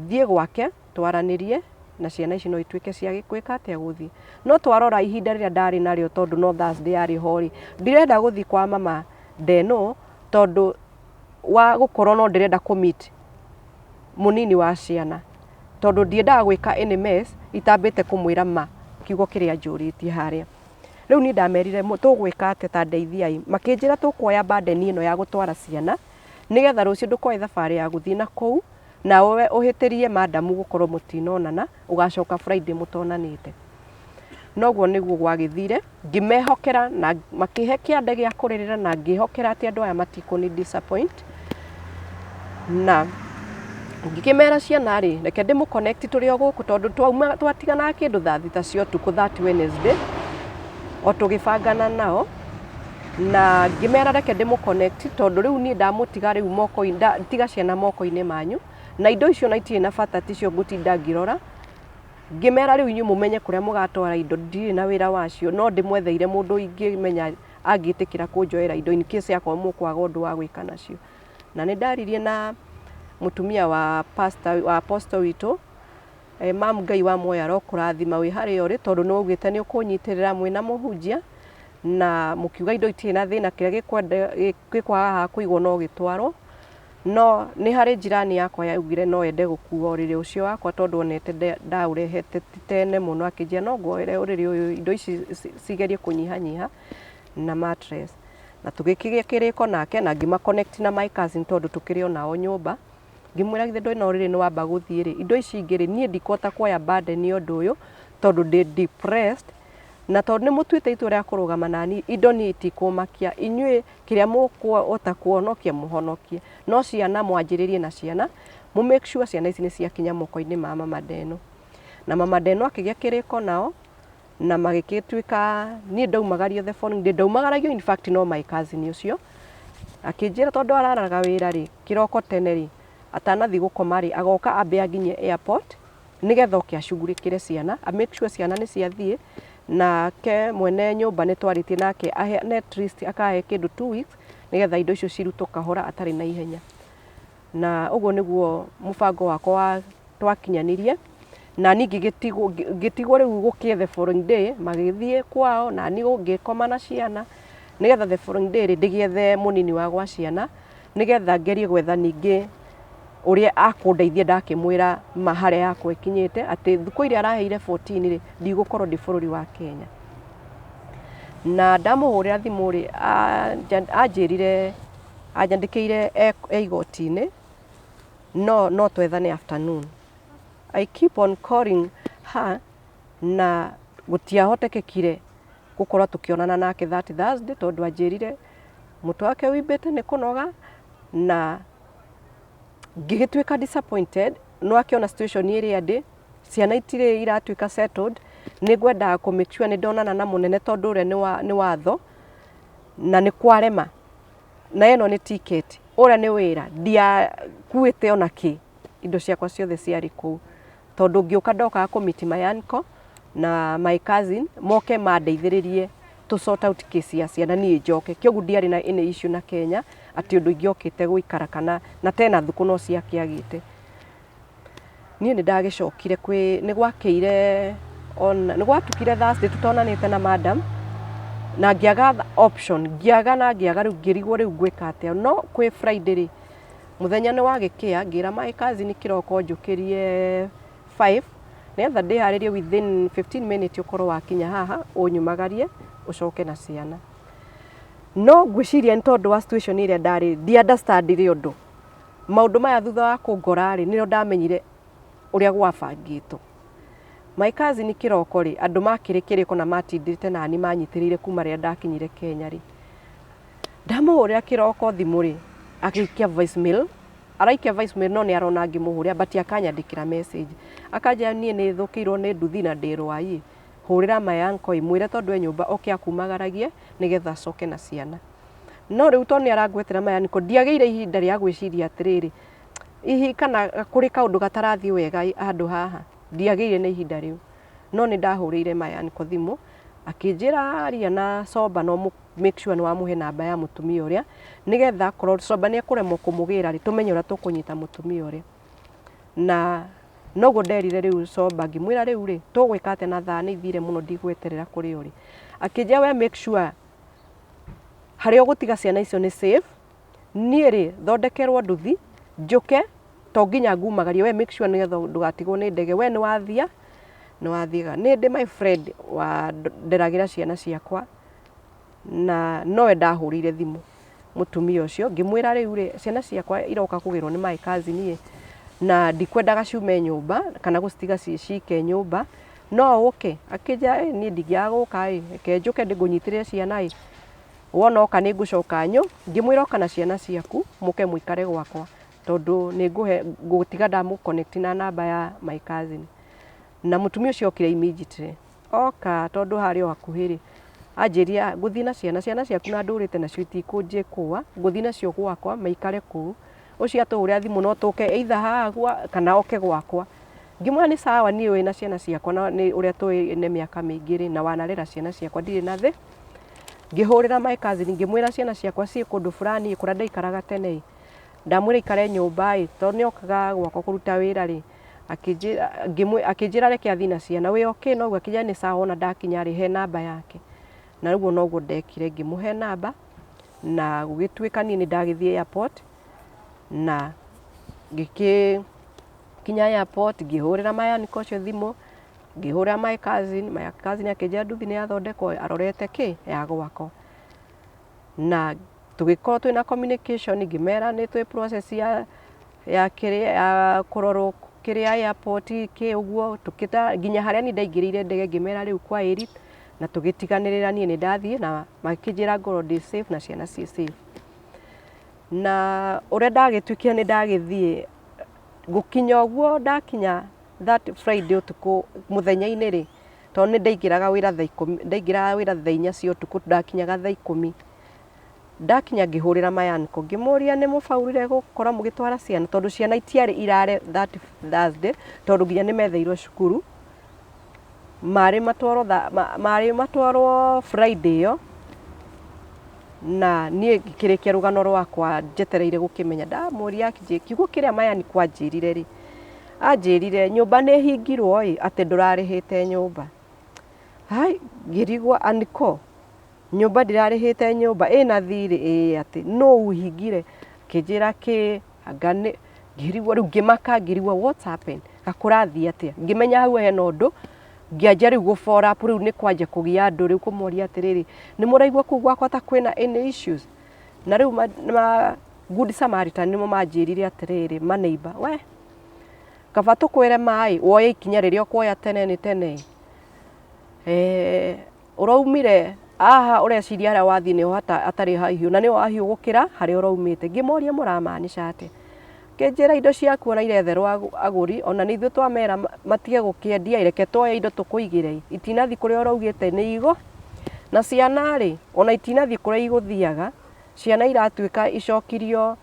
thiĩ gwake twaranĩrie na ciana ici no ituĩke cia gwĩka atĩa, gũthiĩ. No twarora ihinda rĩrĩa ndarĩ narĩo, tondũ no Thursday yarĩ ho rĩ, ndirenda gũthiĩ kwa mama Ndeno tondũ wa gũkorwo no ndĩrenda kũ meet mũnini wa ciana, tondũ ndiendaga gwĩka any mess itambĩte kũmwĩra ma kiugo kĩrĩa anjũrĩtie harĩa. Rĩu niĩ ndamerire tũgwĩka atĩa, ta ndeithiai. Makĩnjĩra tũkuoya burden ĩno ya gũtwara ciana, nĩgetha rũciũ ndũkoe thabarĩ ya gũthiĩ na kũu nawe ũhĩtĩrie madamu gũkorwo mũtinonana, ũgacoka Friday mũtonanĩte. Noguo nĩguo gwagĩthire, ngĩmehokera na makĩhe kĩande gĩa kũrĩrĩra, na ngĩhokera atĩ andũ aya matikũni disappoint. Na ngĩkĩmera ciana rĩ, reke ndĩmũ connect tũrĩ o gũkũ, tondũ twauma twatiganaga kĩndũ thaa 3 cia ũtukũ that Wednesday, o tũgĩbangana nao, na ngĩmera reke ndĩmũ connect, tondũ rĩu niĩ ndamũtiga rĩu moko-inĩ, tiga ciana moko-inĩ manyu, na indo icio na itirĩ na bata, ticio ngũtinda ngĩrora. Ngĩmera rĩu inyuĩ mũmenye kũrĩa mũgatwara indo, ndirĩ na wĩra wacio, no ndĩmwetheire mũndũ ingĩmenya angĩtĩkĩra kũnjoera indo in case akorwo mũkwaga ũndũ wa gwĩka nacio. Na nĩ ndaririe na mũtumia wa pastor, wa apostle witũ, mam Ngai wa muoyo arokũrathima wĩ harĩa ũrĩ, tondũ nĩ waugĩte nĩ ũkũnyitĩrĩra mwĩna mũhunjia, na mũkiuga indo itirĩ na thĩna, kĩrĩa gĩkwaga haha kũigwo no gĩtwarwo. No nĩ harĩ jirani yakwa yaugire no ende gũkua ũrĩrĩ ũcio wakwa, tondũ onete ndaũrehete ti tene mũno, akĩnjĩra no nguoere ũrĩrĩ ũyũ, indo ici cigerie kũnyihanyiha na mattress. Na tũgĩkĩgĩa kĩrĩko nake, na ngĩma connect na my cousin, tondũ tũkĩrĩ o nao nyũmba. Ngĩmwĩra githĩ ndwĩna ũrĩrĩ nĩ wamba gũthiĩ rĩ, indo ici ingĩ rĩ, niĩ ndikũhota kuoya burden ya ũndũ ũyũ, tondũ ndĩ depressed, na tondũ nĩ mũtuĩte itua rĩa kũrũgama nani, indo niĩ itikũmakia, inyuĩ kĩrĩa mũkũhota kũhonokia mũhonokie, no ciana mwanjĩrĩrie na ciana, mũ make sure ciana ici nĩ ciakinya moko-inĩ ma mama Ndeno. Na mama Ndeno akĩgĩa kĩrĩko nao, na magĩgĩtuĩka niĩ ndaumagario the following day, ndaumagaragio in fact no my cousin ũcio akĩnjĩra tondũ araraga wĩra rĩ, kĩroko tene rĩ, atanathiĩ gũkoma rĩ, agoka ambe anginye airport, nĩgetha oke acugurĩkĩre ciana, a make sure ciana nĩ ciathiĩ. Nake mwene nyũmba nĩ twarĩtie nake aheane at least akahe kĩndũ 2 weeks, nĩgetha indo icio cirutwo kahora atarĩ na ihenya. Na ũguo nĩguo mũbango wakwa wa twakinyanirie na niĩ ngĩgĩtigwo ngĩtigwo rĩu gũkĩe the following day magĩthiĩ kwao na niĩ ngĩkoma na ciana nĩgetha the following day rĩ ndĩgĩethe mũnini wa gwa ciana nĩgetha ngerie gwetha ningĩ ũrĩa akũndeithia ndakĩmwĩra ma harĩa yakwa ĩkinyĩte atĩ thikũ iria araheire 14 rĩ ndigũkorwo ndĩ bũrũri wa Kenya. Na ndamũhũrĩra thimũ rĩ anjĩrire anjandĩkĩire e igoti-inĩ no no twethane afternoon. I keep on calling her na gũtiahotekekire gũkorwo tũkĩonana nake that Thursday tondũ anjĩrire mũtwe wake ũimbĩte nĩ kũnoga na ngĩgĩtuĩka disappointed no akĩona situation ĩrĩa ndĩ ciana itirĩ iratuĩka settled nĩ ngwendaga kũ make sure nĩ ndonana na mũnene tondũ ũrĩa nĩ wa, nĩ watho na nĩ kwarema na ĩno nĩ ticket ũrĩa nĩ wĩra ndiakuĩte ona kĩ indo ciakwa ciothe ciarĩ kũu tondũ ngĩũka ndokaga kũ meet my uncle na my cousin moke mandeithĩrĩrie to sort out case ya ciana niĩ njoke kĩoguo ndiarĩ na any issue na Kenya atĩ ũndũ ingĩokĩte gũikara kana na tena thukũ no ciakĩagĩte. Niĩ nĩ ndagĩcokire kwĩ nĩ gwakĩire on nĩ gwatukire Thursday tũtonanĩte na madam na ngĩaga option ngĩaga na ngĩaga rĩu ngĩrigwo rĩu ngwĩka atĩa no kwĩ Friday rĩ mũthenya nĩ wagĩkĩa ngĩra my cousin kĩroko njũkĩrie 5 nĩgetha ndĩharĩrie within 15 minutes ũkorwo wakinya haha ũnyumagarie ũcoke na ciana. No ngwĩciria nĩ tondũ wa situation ĩrĩa ndarĩ ndi understand ũndũ maũndũ maya thutha wa kũngora rĩ nĩrĩo ndamenyire ũrĩa gwabangĩtwo. My cousin kĩroko rĩ andũ makĩrĩ kĩrĩko na matindĩte nani manyitĩrĩire kuma rĩrĩa ndakinyire Kenya rĩ ndamũhũrĩra kĩroko thimũ rĩ agĩikia voicemail araikia voicemail no nĩ arona ngĩmũhũrĩra but akanyandĩkĩra message akanjĩra niĩ nĩ thũkĩirwo nĩ nduthi na ndĩ Rwai hũrĩra my uncle mwĩre tondũ e nyũmba oke akumagaragie nĩgetha acoke na ciana. No rĩu tondũ nĩ arangwetera my uncle ndiagĩire ihinda rĩa gwĩciria atĩrĩrĩ hihi kana kũrĩ kaũndũ gatarathiĩ wega handũ haha ndiagĩire na ihinda rĩu no nĩ ndahũrĩire my uncle thimũ akĩnjĩra aria na Somba no make sure nĩ wamũhe namba ya mũtumia ũrĩa nĩgetha akorwo Somba nĩ ekũremwo kũmũgĩra rĩ tũmenye ũrĩa tũkũnyita mũtumia ũrĩa. Na noguo nderire rĩu Somba ngĩmwĩra rĩu rĩ tũgwĩka atĩa na thaa nĩ ithire mũno ndigweterera kũrĩ ũrĩ. Akĩnjĩra we make sure harĩa ũgũtiga ciana icio nĩ safe niĩ rĩ thondekerwo nduthi njũke to nginya ngumagarie we make sure nĩgetha ndũgatigwo nĩ ndege we nĩ wathia nĩ wathiaga. Nĩ ndĩ my friend wa nderagĩra ciana ciakwa na nowe ndahũrĩire thimũ mũtumia ũcio ngĩmwĩra rĩu rĩ ciana ciakwa iroka kũgĩrwo nĩ my cousin ĩ na ndikwendaga ciume nyũmba kana gũcitiga ciĩ cike nyũmba no ũke akĩnjĩra ĩ niĩ ndingĩaga gũka ĩ reke njũke ngũnyitĩrĩre ciana ĩ wona oka nĩ ngũcoka nyũ ngĩmwĩra oka na ciana ciaku mũke mũikare gwakwa tondũ nĩ ngũhe ngũtiga ndamũ connect na namba ya my cousin. Na mũtumia ũcio okire immediately oka tondũ harĩ o hakuhĩ rĩ anjĩrire ngũthiĩ na ciana ciana ciaku na ndũrĩte nacio itikũnjĩkũa ngũthiĩ nacio gwakwa maikare kũu ũcio atũhũrĩra thimũ no tũke either haha gwa kana oke gwakwa. Ngĩmwĩra nĩ sawa niĩ wĩna ciana ciakwa na nĩ ũrĩa tũĩ nĩ mĩaka mĩingĩ rĩ na wanarera ciana ciakwa ndirĩ na thĩ. Ngĩhũrĩra my cousin ngĩmwĩra ciana ciakwa ciĩ kũndũ fulani kũrĩa ndaikaraga tene ĩ ndamwĩra aikare nyũmba ĩ tondũ nĩ okaga gwakwa kũruta wĩra rĩ akĩnjĩra reke athiĩ na ciana wĩ okay noguo akĩnjĩra nĩ sawa ona ndakinya rĩ he namba yake. Na ũguo noguo ndekire ngĩmũhe namba na gũgĩtuĩka niĩ nĩ ndagĩthiĩ airport na ngĩgĩkinya airport ngĩhũrĩra my uncle ũcio thimũ ngĩhũrĩra my cousin, my cousin akĩnjĩra nduthi nĩ yathondekwo arorete kĩ ya gwakwa. Na tũgĩkorwo twĩna communication ngĩmera nĩ twĩ process ya ya kĩrĩa ya kũrorwo kĩrĩa airport kĩ ũguo tũkĩta nginya harĩa niĩ ndaingĩrĩire ndege ngĩmera rĩu kwa ĩri na tũgĩtiganĩrĩra niĩ nĩ ndathiĩ na makĩnjĩra ngorwo ndĩ safe na ciana ciĩ safe. Na ũrĩa ndagĩtuĩkire nĩ ndagĩthiĩ gũkinya ũguo ndakinya that Friday ũtukũ mũthenya-inĩ rĩ tondũ nĩ ndaingĩraga wĩra thaa ikũmi ndaingĩraga wĩra thaa inya cia ũtukũ ndakinyaga thaa ikũmi. Ndakinya ngĩhũrĩra my uncle ngĩmũria nĩ mũbaurire gũkorwo mũgĩtwara ciana tondũ ciana itiarĩ irare that Thursday tondũ nginya nĩ metheirwo cukuru marĩ matwarwo marĩ matwarwo Friday ĩyo. Na niĩ ngĩkĩrĩkia rũgano rwakwa njetereire gũkĩmenya, ndamũria kiugo kĩrĩa Mayani kwanjĩrire rĩ, anjĩrire nyũmba nĩ ĩhingirwo ĩ, atĩ ndũrarĩhĩte nyũmba. Hai, ngĩrigwo aniko, nyũmba ndirarĩhĩte nyũmba ĩna thirĩ ĩĩ atĩ nũ ũhingire? Akĩnjĩra kĩ, anga nĩ, ngĩrigwo rĩu ngĩmaka ngĩrigwo what happened? Kũrathiĩ atĩa? Ngĩmenya hau hena ũndũ, ngĩanjia rĩu gũ follow up rĩu nĩ kwanjia kũgia andũ rĩu kũmoria atĩrĩrĩ, nĩ mũraigua kũu gwakwa ta kwĩna any issues? Na rĩu ma Good Samaritan nĩmo manjĩrire atĩrĩrĩ, ma neighbor, we kaba tũkwĩre maĩ woye ikinya rĩrĩa ũkuoya tene nĩ tene. Ũraumire haha ũreciria harĩa wathiĩ nĩho hatarĩ hahiũ na nĩho hahiũ gũkĩra harĩa ũraumĩte. Ngĩmoria mũramaanica atĩa? Makĩnjĩra indo ciaku ona iretherwo agũri ona nĩ ithuĩ twamera matige gũkĩendia ĩ, reke tuoye indo tũkũigĩre ĩ, itinathiĩ kũrĩa ũraugĩte nĩ igũ. Na ciana rĩ, ona itinathiĩ kũrĩa igũthiaga, ciana iratuĩka icokirio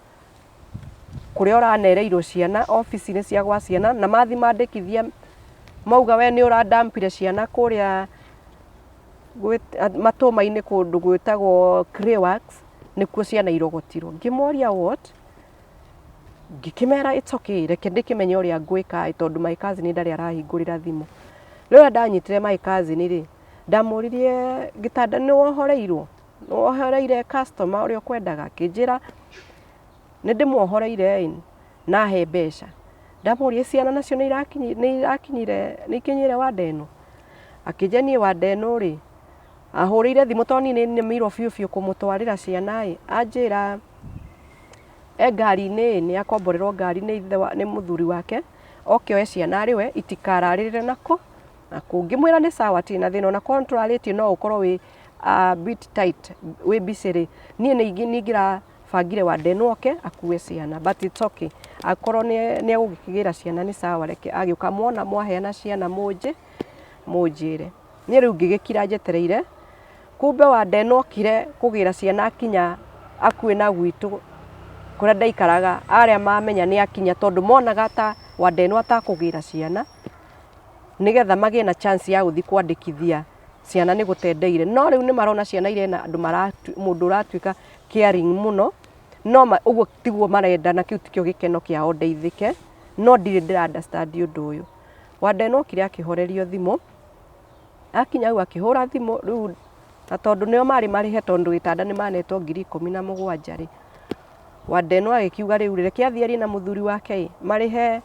kũrĩa ũranereirwo ciana, obici-inĩ cia gwa ciana, na mathiĩ mandĩkithia mauga we nĩ ũrandampire ciana kũrĩa matũma-inĩ kũndũ gwĩtagwo Greyworks, nĩkuo ciana irogotirwo. Ngĩmoria what? Ngĩkĩmera it's okay, reke ndĩkĩmenye ũrĩa ngwĩka ĩ, tondũ my cousin ndarĩ arahingũrĩra thimũ. Rĩrĩa ndanyitire my cousin rĩ, ndamũririe gĩtanda nĩ wohoreirwo? Nĩ wohoreire customer ũrĩa ũkwendaga? Akĩnjĩra nĩ ndĩmuohoreire ĩ, na ahe mbeca. Ndamũria ciana nacio nĩ irakinyire nĩ ikinyire wanda ĩno? Akĩnjĩra niĩ wanda ĩno rĩ, ahũrĩire thimũ tondũ niĩ nĩ nĩmĩirwo biũ biũ kũmũtwarĩra ciana ĩ, anjĩra e ngari-inĩ ĩ, nĩ akomborerwo ngari nĩ ithe nĩ mũthuri wake, oke oe ciana arĩ we itikararĩrĩre nakũ nakũu. Ngĩmwĩra nĩ sawa hatirĩ na thĩna ona korwo nĩ tũrarĩtie no ũkorwo wĩ a bit tight wĩ busy rĩ, niĩ nĩ ingĩrabangire wanda ĩno oke akue ciana but it's okay. Akorwo nĩ egũgĩkĩgĩra ciana nĩ sawa reke agĩũka mwona mwaheana ciana mũnjĩ mũnjĩre. Niĩ rĩu ngĩgĩkira njetereire, kumbe wanda ĩno okire kũgĩra ciana akinya hakuhĩ na gwitũ kũrĩa ndaikaraga, arĩa mamenya nĩ akinya tondũ monaga ta wanda ĩno atakũgĩra ciana, nĩgetha magĩe na chance ya gũthiĩ kwandĩkithia ciana nĩ gũtendeire. No rĩu nĩ marona ciana irĩ na andũ mũndũ ũratuĩka caring mũno, no ũguo tiguo marenda na kĩu tikĩo gĩkeno kĩao ndeithĩke, no ndirĩ ndĩra understand ũndũ ũyũ. Wanda ĩno okire akĩhorerio thimũ, akinya hau akĩhũra thimũ rĩu na tondũ nĩo marĩ marĩhe tondũ gĩtanda nĩ manetwo 17,000 rĩ, Wanda ĩno agĩkiuga rĩu rĩ, reke athiĩ arie na mũthuri wake ĩ, marĩhe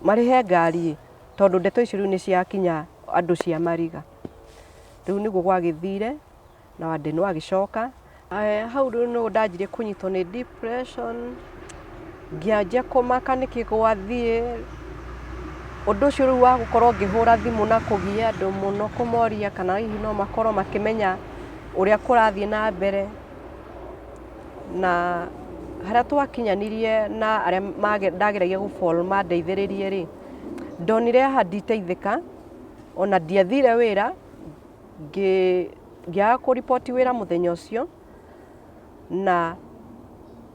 marĩhe ngari ĩ, tondũ ndeto icio rĩu nĩ ciakinya andũ cia mariga. Rĩu nĩguo gwagĩthire na Wandeno agĩcoka. Hau rĩu nĩguo ndanjirie kũnyitwo nĩ depression, ngĩanjia kũmaka nĩkĩ gwathiĩ. Ũndũ ũcio rĩu wa gũkorwo ngĩhũra thimũ na kũgia andũ mũno kũmoria kana hihi no makorwo makĩmenya ũrĩa kũrathiĩ na mbere. Na harĩa twakinyanirie na arĩa ndageragia gũ fall mandeithĩrĩrie rĩ, ndonire haha nditeithĩka, ona ndiathire wĩra, ngĩaga kũriboti wĩra mũthenya ũcio, na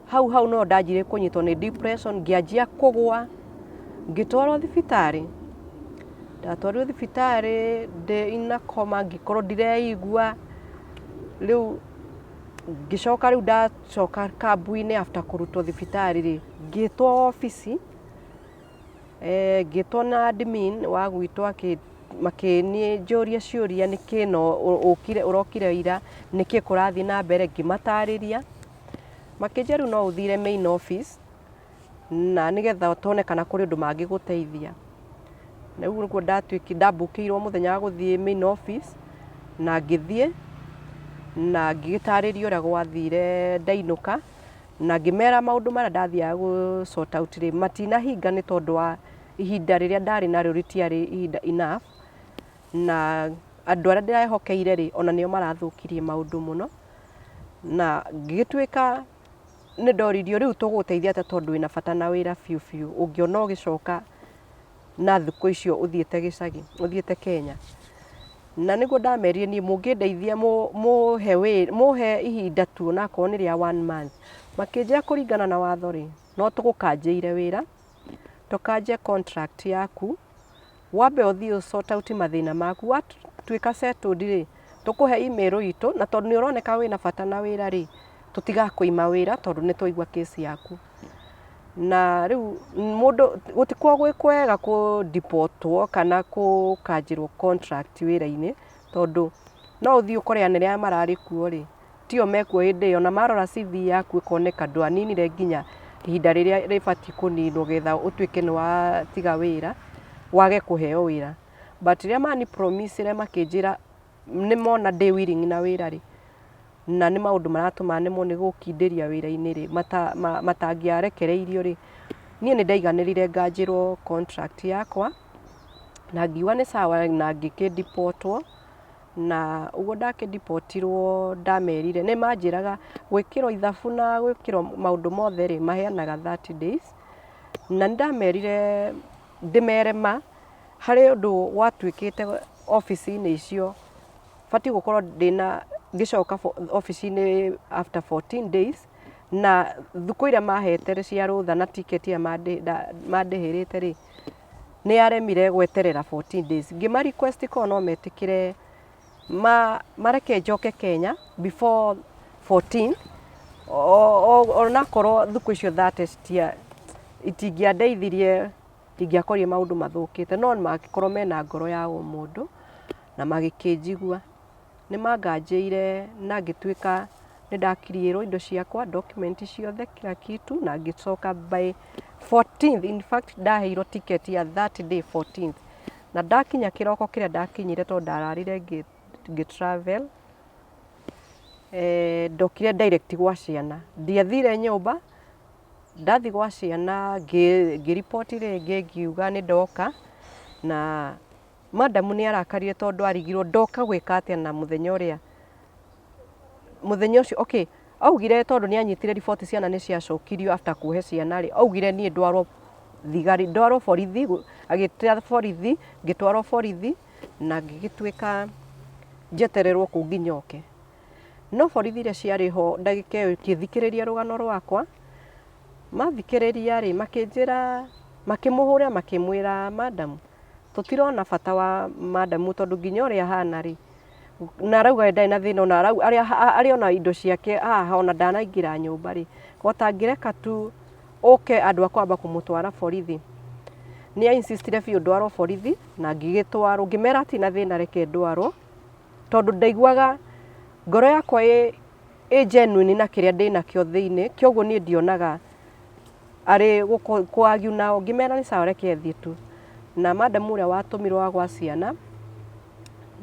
hau hau no ndanjirie kũnyitwo nĩ depression, ngĩanjia kũgwa, ngĩtwarwo thibitarĩ, ndatwarirwo thibitarĩ ndĩ in a coma, ngĩkorwo ndireigua, rĩu ngĩcoka rĩu ndacoka kambui-inĩ after kũrutwo thibitarĩ rĩ, ngĩtwo obici, ngĩtwo na admin wa gwitũ makĩnjũria ciũria nĩkĩ na ũkire ũrokire ira, nĩkĩ kũrathiĩ na mbere, ngĩmatarĩria, makĩnjĩra rĩu no ũthire main office, na nĩgetha tuone kana kũrĩ ũndũ mangĩgũteithia. Na rĩu nĩguo ndatuĩkire ndambũkĩirwo mũthenya wa gũthiĩ main office, na ngĩthiĩ, na ngĩgĩtarĩria ũrĩa gwathire ndainũka, na ngĩmera maũndũ marĩa ndathiaga gũ sort out rĩ, matinahinga nĩ tondũ wa ihinda rĩrĩa ndarĩ narĩo rĩtiarĩ ihinda enough, na andũ arĩa ndĩrehokeire rĩ, ona nĩo marathũkirie maũndũ mũno, na ngĩgĩtuĩka nĩ ndoririo rĩu tũgũgũteithia atĩa tondũ wĩna bata na wĩra biũ biũ, ũngĩona ũgĩcoka na thikũ icio ũthiĩte gĩcagi, ũthiĩte Kenya. Na nĩguo ndamerire niĩ mũngĩndeithia mũhe wĩra, mũhe ihinda tu onakorwo nĩ rĩa one month. Makĩnjĩra kũringana na watho rĩ, no tũgũkanjĩire wĩra, tũkanje contract yaku, wambe ũthiĩ ũ sort out mathĩna maku, watuĩka settled rĩ, Tũkũhe email itũ na tondũ nĩ ũroneka wĩna bata na wĩra rĩ, tũtigakũima wĩra tondũ nĩ twaigua case yaku. Na rĩu mũndũ gũtikoragwo gwĩ kwega kũ deport wo kana gũkanjĩrwo contract wĩra-inĩ, tondũ no ũthiĩ ũkore anene arĩa mararĩ kuo rĩ, tio mekuo hĩndĩ ĩyo, na marora CV yaku ĩkoneka ndwaninire nginya ihinda rĩrĩa rĩbatiĩ kũninwo getha ũtuĩke nĩ watiga wĩra, wage kũheo wĩra. But rĩrĩa mani promise ire makĩnjĩra nĩ mona ndĩ willing na wĩra rĩ, na nĩ maũndũ maratũma nemwo nĩ gũkindĩria wĩra-inĩ rĩ, matangĩarekereirio rĩ, niĩ nĩ ndaiganĩrire nganjĩrwo contract yakwa, na ngiuga nĩ sawa na ngĩkĩ deport wo, na ũguo ndakĩ deport irwo ndamerire, nĩ manjĩraga gwĩkĩrwo ithabu na gwĩkĩrwo maũndũ mothe rĩ, maheanaga 30 days, na nĩ ndamerire ndĩmere ma, Harĩ ũndũ gwatuĩkĩte obici-inĩ icio, batiĩ gũkorwo ndĩna ngĩcoka obici-inĩ after 14 days, na thikũ iria mahete cia rũtha na ticket ĩrĩa mandĩhĩrĩte rĩ, nĩ yaremire gweterera 14 days. Ngĩma request korwo no metĩkĩre mareke njoke Kenya before 14 onakorwo thikũ icio 30 itingĩandeithirie Ndingĩakorire maũndũ mathũkĩte, no mangĩkorwo mena ngoro ya ũmũndũ na magĩkĩnjigua. Nĩ manganjĩire na ngĩtuĩka nĩ ndakiriĩrwo indo ciakwa, document ciothe, kila kitu na ngĩcoka by 14th, in fact ndaheirwo ticket ya that day 14th. Na ndakinya kĩroko kĩrĩa ndakinyire tondũ ndararire ngĩ travel, ndokire direct gwa ciana. Ndiathire nyũmba, Ndathiĩ gwa ciana ngĩ report rĩngĩ ngiuga nĩ ndoka, na madam nĩ arakarire tondũ arigirwo ndoka gwĩka atĩa na mũthenya ũrĩa, mũthenya ũcio okay, augire tondũ nĩ anyitire riboti ciana nĩ ciacokirio after kũhe ciana rĩ, augire niĩ ndwarwo thigari, ndwarwo borithi, agĩta borithi, ngĩtwarwo borithi na ngĩgĩtuĩka njetererwo kũu nginya oke. No borithi iria ciarĩ ho ndagĩka ĩyo ikĩthikĩrĩria rũgano rwakwa, mathikĩrĩria rĩ, makĩnjĩra, makĩmũhũrĩra makĩmwĩra madam, tũtirona bata wa madam tondũ nginya ũrĩa ahana rĩ, na arauga we ndarĩ na thĩna ona arĩ ona indo ciake haha ona ndanaingĩra nyũmba rĩ, ko ũtangĩreka tu ũke andũ a kwamba kũmũtwara borithi. Nĩ a insist ire biũ ndwarwo borithi na ngĩgĩtwarwo, ngĩmera hatirĩ na thĩna reke ndwarwo. Tondũ ndaiguaga ngoro yakwa ĩ genuine na kĩrĩa ndĩnakĩo thĩinĩ, kwoguo niĩ ndionaga arĩ kũ argue nao, ngĩmera nĩ sawa reke thiĩ tu. Na madam ũrĩa watũmirwo wa gwa ciana,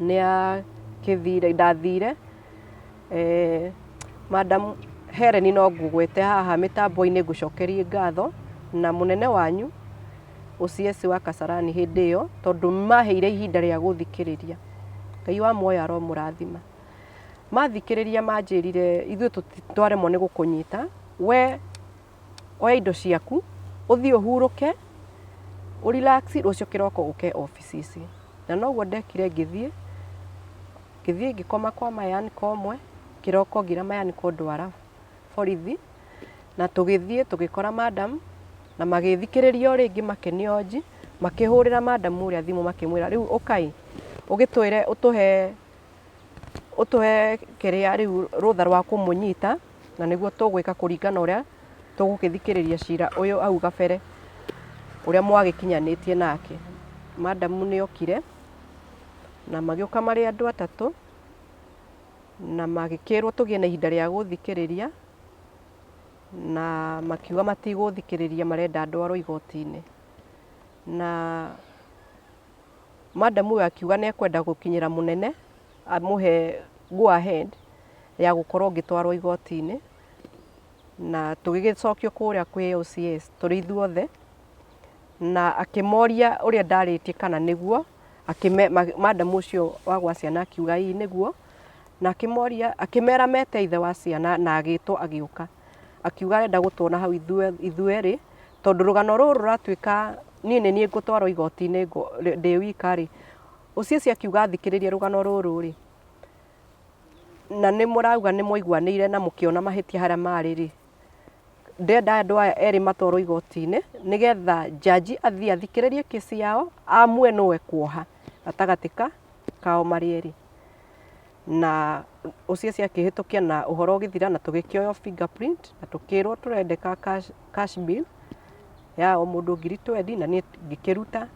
nĩ akĩthire, ndathire, madam Hellen no ngũgwete haha mĩtambo-inĩ ngũcokerie ngatho, na mũnene wanyu OCS wa Kasarani hĩndĩ ĩyo, tondũ maheire ihinda rĩa gũthikĩrĩria. Ngai wa muoyo aromũrathima. Mathikĩrĩria manjĩrire ithuĩ twaremwo nĩ gũkũnyita, we oya indo ciaku, ũthiĩ ũhurũke, ũ relax, rũciũ kĩroko ũke obici ici. Na noguo ndekire ngĩthiĩ, ngĩthiĩ ngĩkoma kwa my uncle ũmwe, kĩroko ngĩra my uncle ndwara borithi, na tũgĩthiĩ tũgĩkora madam, na magĩthikĩrĩria o rĩngĩ makĩnionji, makĩhũrĩra madam ũrĩa thimũ makĩmwĩra rĩu ũkai ũgĩtwĩre ũtũhe ũtũhe kĩrĩa rĩu rũtha rwa kũmũnyita, na nĩguo tũgwĩka kũringana na ũrĩa tũgũgĩthikĩrĩria cira ũyũ hau gabere, ũrĩa mwagĩkinyanĩtie nake. Madam nĩ okire, na magĩũka marĩ andũ atatũ, na magĩkĩrwo tũgĩe na ihinda rĩa gũthikĩrĩria, na makiuga matigũthikĩrĩria marenda ndwarwo igoti-inĩ. Na madam ũyũ akiuga nĩ ekwenda gũkinyĩra mũnene amũhe go ahead ya gũkorwo ngĩtwarwo igoti-inĩ, na tũgĩgĩcokio kũrĩa kwĩ OCS tũrĩ ithuothe, na akĩmoria ũrĩa ndarĩtie kana nĩguo, madam ũcio wa gwa ciana akiuga ĩĩ nĩguo, na akĩmoria, akĩmera mete ithe wa ciana na agĩtwo agĩũka. Akiuga arenda gũtuona hau ithuerĩ, tondũ rũgano rũrũ rũratuĩka niĩ nĩ niĩ ngũtwarwo igoti-inĩ ndĩ wika rĩ, OCS akiuga athikĩrĩrie rũgano rũrũ rĩ, na nĩ mũrauga nĩ mwaiguanĩire na mũkĩona mahĩtia harĩa marĩ rĩ, ndĩrenda andũ aya erĩ matwarwo igoti-inĩ nĩgetha njanji athiĩ athikĩrĩrie kĩci yao, amue nũ ekuoha gatagatĩ kao marĩ erĩ. Na OCS akĩhĩtũkia na ũhoro ũgĩthira na tũgĩkĩoywo fingerprint na tũkĩrwo tũrendeka cash bail ya o mũndũ 20,000, na niĩ ngĩkĩruta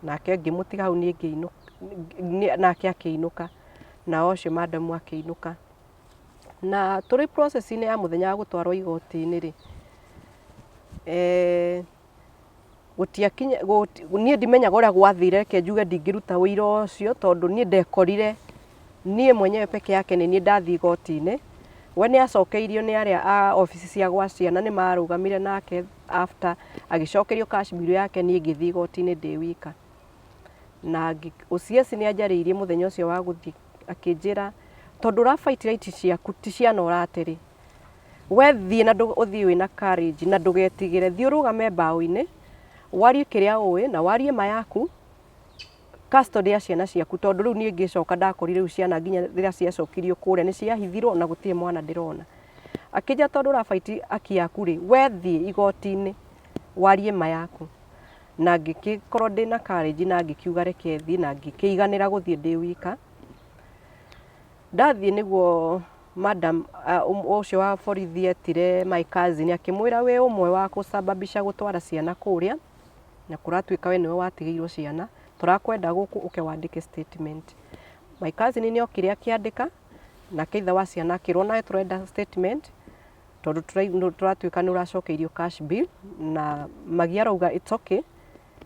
nake ngĩmũtiga hau, niĩ ngĩinũka, nake akĩinũka, na ũcio madamu akĩinũka. Na tũrĩ process-inĩ ya mũthenya wa gũtwarwo igoti-inĩ rĩ, gũtiakinya, niĩ ndimenyaga ũrĩa gwathire, reke njuge ndingĩruta ũira ũcio tondũ niĩ ndekorire niĩ mwenyewe peke yake nĩ niĩ ndathiĩ igoti-inĩ. We nĩ acokeirio nĩ arĩa a obici cia gwa ciana, nĩ marũgamire nake after agĩcokerio cash bail yake, niĩ ngĩthiĩ igoti-inĩ ndĩ wika. Na OCS nĩ anjarĩirie mũthenya ũcio wa gũthiĩ akĩnjĩra, tondũ ũra fight right ciaku ti ciana ũrate rĩ, we thiĩ na ũthiĩ wĩna courage na ndũgetigĩre, thiĩ ũrũgame mbaũ-inĩ, warie kĩrĩa ũĩ na warie ma yaku custody ya ciana ciaku, tondũ rĩu niĩ ngĩcoka ndakorire rĩu ciana nginya rĩrĩa ciacokirio kũrĩa nĩ ciahithirwo na gũtirĩ mwana ndĩrona. Akĩnjĩra tondũ ũra fight haki yaku rĩ, we thiĩ igoti-inĩ warie ma yaku. Na ngĩgĩkorwo ndĩna courage na ngĩkiuga reke thiĩ, na ngĩkĩiganĩra gũthiĩ ndĩ wika. Ndathiĩ nĩguo madam ũcio wa borithi etire my cousin akĩmwĩra, wĩ ũmwe wa gũcababisha gũtwara ciana kũrĩa na kũratuĩka we nĩwe watigĩirwo ciana, tũrakwenda gũkũ ũke wandĩke statement. My cousin nĩ okire akĩandĩka, nake ithe wa ciana akĩrwo nawe tũrenda statement tondũ tũratuĩka nĩ ũracokeirio cash bail, na Magi arauga it's okay,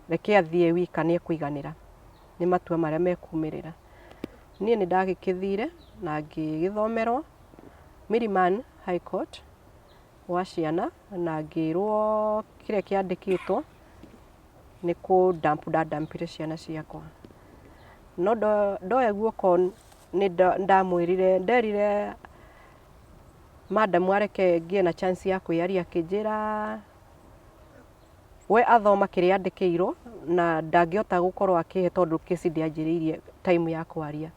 reke athiĩ wika, nĩ ekũiganĩra nĩ matua marĩa mekumĩrĩra. Niĩ nĩ ndagĩkĩthire na ngĩgĩthomerwo Milimani High Court wa ciana na ngĩrwo kĩrĩa kĩandĩkĩtwo nĩ kũ dump nda-dumpire ciana ciakwa. No ndoya guoko nĩ ndamwĩrire, nderire madam areke ngĩe na chance ya kwĩyaria, akĩnjĩra we athoma kĩrĩa andĩkĩirwo na ndangĩhota gũkorwo akĩhe tondũ kĩci ndĩanjĩrĩirie time ya kwaria.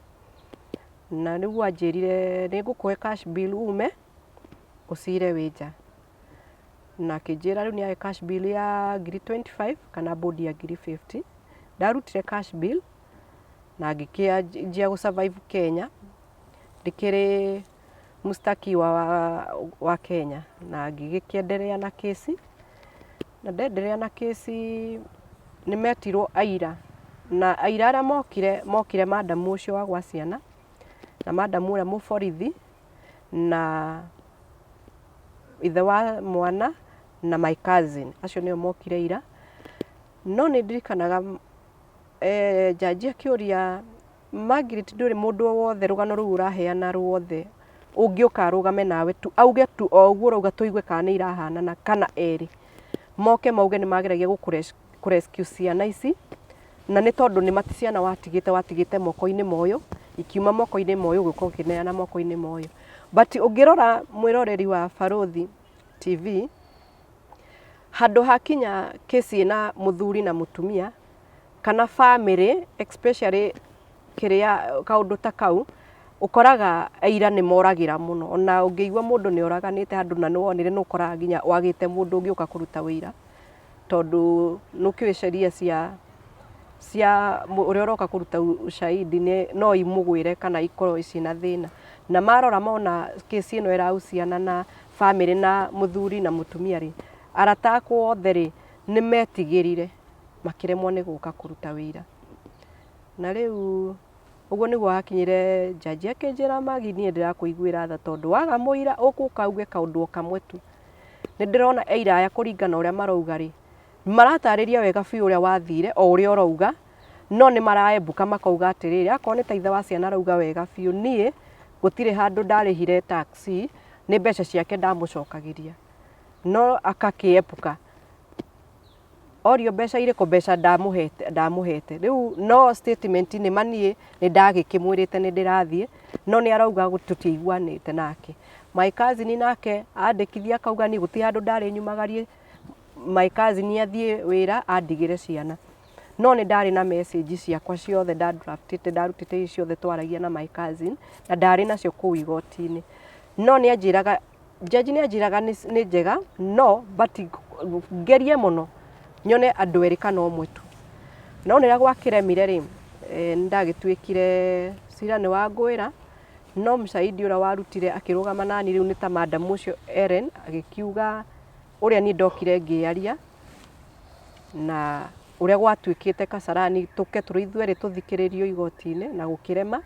Na nĩguo anjĩrire, nĩ ngũkũhe cash bail ume ũcire wĩ nja. Na akĩnjĩra rĩu nĩ ahe cash bail ya 25,000 kana bond ya 50,000. Ndarutire cash bail na ngĩkĩanjia gũ survive Kenya ndĩkĩrĩ mũstakiwa wa Kenya, na ngĩgĩkĩenderea na kĩci, na ndenderea na kĩci nĩ metirwo aira, na aira arĩa mokire madamu ũcio wa gwa ciana na madamu ũrĩa mũborithi na ithe wa mwana na my cousin, acio nĩo mokire ira. No nĩ ndirikanaga jaji akĩũria Margaret, ndũrĩ mũndũ o wothe rũgano rũu ũraheana ruothe ũngĩũka arũgame nawe tu auge tu o ũguo ũrauga, tũigue kana nĩ irahanana, kana erĩ moke mauge nĩ mageragia gũkũ rescue ciana ici, na nĩ tondũ nĩ mati ciana watigĩte moko-inĩ moyũ, ikiuma moko-inĩ moyũ ũgĩũka ũkĩneana moko-inĩ moyũ. But ũngĩrora, mwĩroreri wa Barũthi TV, handũ hakinya kĩci ĩna mũthuri na mũtumia kana family especially, kĩrĩa kaũndũ ta kau ũkoraga aira nĩ moragĩra mũno. Ona ũngĩigua mũndũ nĩ oraganĩte handũ na nĩ wonire, nĩ ũkoraga nginya wagĩte mũndũ ũngĩũka kũruta ũira, tondũ nĩ ũkĩũĩ sheria cia ũrĩa ũroka kũruta ushahidi nĩ no imũgwĩre kana ikorwo ciĩna thĩna. Na marora mona kĩci ĩno ĩrahusiana na family na mũthuri na mũtumia rĩ, arata akwa othe rĩ, nĩ metigĩrire makĩremwo nĩ gũka kũruta wĩira. Na rĩu ũguo nĩguo hakinyire jaji akĩnjĩra, Magi, niĩ ndĩrakũiguĩra tha tondũ waga mũira ũgũka uge kaũndũ o kamwe tu. Nĩ ndĩrona aira aya kũringana ũrĩa marauga rĩ, maratarĩria wega biũ ũrĩa wathire o ũrĩa ũrauga, no nĩ maraembuka makauga atĩrĩrĩ, akorwo nĩ ta ithe wa ciana arauga wega biũ, niĩ gũtirĩ handũ ndarĩhire taxi, nĩ mbeca ciake ndamũcokagĩria, no akakĩepuka orio mbeca irĩkũ, mbeca ndamũhete rĩu. No statement nĩ maniĩ nĩ ndagĩkĩmwĩrĩte nĩ ndĩrathiĩ, no nĩ arauga tũtiaiguanĩte nake. My cousin nake andĩkithia akauga niĩ gũtirĩ handũ ndarĩ nyumagarie my cousin athiĩ wĩra andigĩre ciana, no nĩ ndarĩ na message ciakwa ciothe ndadraftĩte, ndarutĩte ciothe twaragia na my cousin, na ndarĩ nacio kũu igoti-inĩ. No nĩ anjĩraga, jaji nĩ anjĩraga nĩ njega, no but ngerie mũno nyone andũ erĩ kana ũmwe tu. No rĩrĩa gwakĩremire rĩ, nĩ ndagĩtuĩkire cira nĩ wangũĩra. No mshahidi ũrĩa warutire akĩrũgama nani rĩu nĩ ta madam ũcio Ellen agĩkiuga ũrĩa niĩ ndokire ngĩaria na ũrĩa gwatuĩkĩte Kasarani tũke tũrĩ ithuerĩ tũthikĩrĩrio igoti-inĩ na gũkĩrema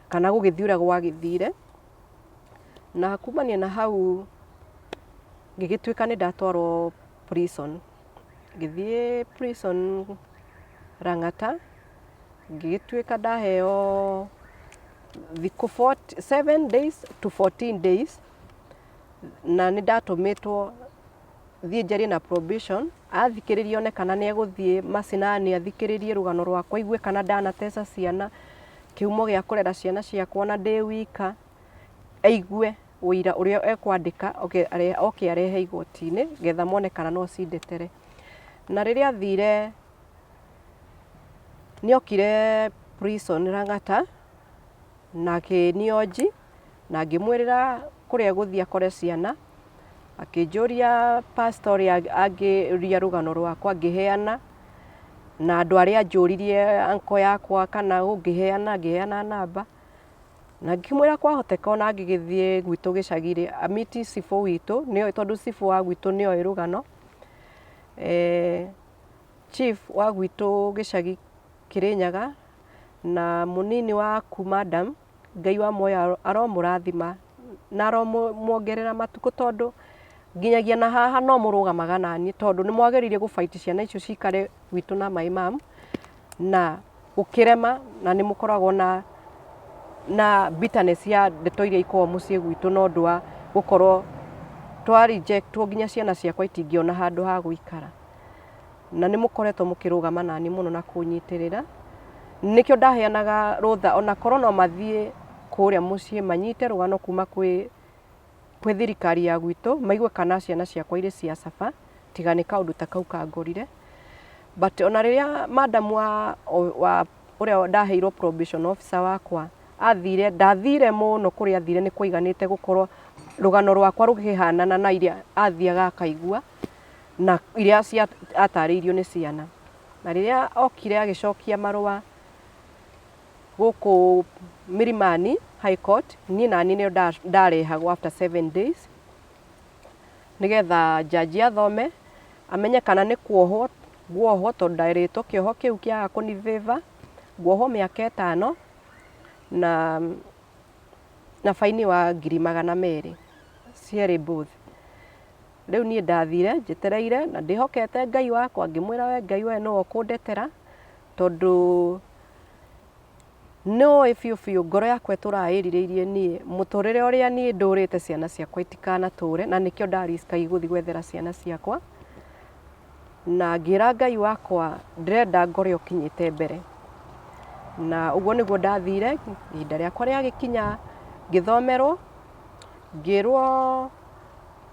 kana gũgĩthiĩ ũrĩa gwagĩthire. Na kumania na hau ngĩgĩtuĩka nĩ ndatwarwo prison. Ngĩthiĩ prison Lang'ata, ngĩgĩtuĩka ndaheo thikũ 7 days to 14 days, na nĩ ndatũmĩtwo thiĩ njarie na probation, athikĩrĩria one kana nĩ egũthiĩ macinani athikĩrĩrie rũgano rwakwa, aigue kana ndanateca ciana, kĩhumo gĩa kũrera ciana ciakwa na ndĩ wika, aigue ũira ũrĩa ekwandĩka oke arehe igoti-inĩ getha mone kana no cindetere. Na rĩrĩa athire nĩ okire prison Lang'ata na akĩnioji na ngĩmwĩrĩra kũrĩa egũthiĩ akore ciana, akĩnjũria pastor ũrĩa angĩũria rũgano rwakwa ngĩheana, na andũ arĩa anjũririe uncle yakwa kana ũ ngĩheana, ngĩheana namba. Na ngĩmwĩra kwahoteka ona angĩgĩthiĩ gwitũ gĩcagi rĩ, a meet cibũ witũ, nĩoĩ tondũ cibũ wa gwitũ nĩoĩ rũgano. Chief wa gwitũ gĩcagi Kĩrĩnyaga na mũnini waku madam, Ngai wa muoyo aromũrathima na aromuongerera matukũ tondũ nginyagia na haha no mũrũgamaga naniĩ tondũ nĩ mwageririe gũ fight ciana icio cikare gwitũ na my mum na gũkĩrema na nĩ mũkoragwo na bitterness ya ndeto iria ikoragwo mũciĩ gwitũ na ũndũ wa gũkorwo twa reject wo nginya ciana ciakwa itingĩona handũ ha gũikara. Na nĩ mũkoretwo mũkĩrũgama naniĩ mũno na kũnyitĩrĩra. Nĩkĩo ndaheanaga rũtha ona korwo no mathiĩ kũrĩa mũciĩ manyite rũgano kuma kwĩ thirikari ya gwitũ maigue kana ciana ciakwa irĩ cia caba tiga nĩ kaũndũ ta kau kangorire. But ona rĩrĩa madam wa ũrĩa ndaheirwo probation officer wakwa athire, ndathire mũno kũrĩa athire nĩ kwaiganĩte gũkorwo rũgano rwakwa rũkĩhanana na iria athiaga akaigua na iria atarĩirio nĩ ciana. Na rĩrĩa okire agĩcokia marũa gũkũ Milimani High Court, niĩ naniĩ nĩo ndarehagwo after 7 days nĩgetha judge athome amenye kana nĩ kuohwo nguohwo tondũ nderĩtwo kĩoho kĩu kĩaga kũni favour nguohwo mĩaka 5 na baini wa 200,000 cierĩ both. Rĩu niĩ ndathire njetereire na ndĩhokete Ngai wakwa ngĩmwĩra we Ngai we nĩwe ũkũndetera tondũ nĩũĩ biũ biũ ngoro yakwa ĩtũraga ĩrirĩirie niĩ mũtũrĩre ũrĩa niĩ ndũrĩte ciana ciakwa itikanatũre na nĩkĩo nda risk gũthiĩ gwethera ciana ciakwa. Na ngĩra Ngai wakwa ndĩrenda ngore ũkinyĩte mbere. Na ũguo nĩguo ndathire, ihinda rĩakwa rĩagĩkinya ngĩthomerwo, ngĩrwo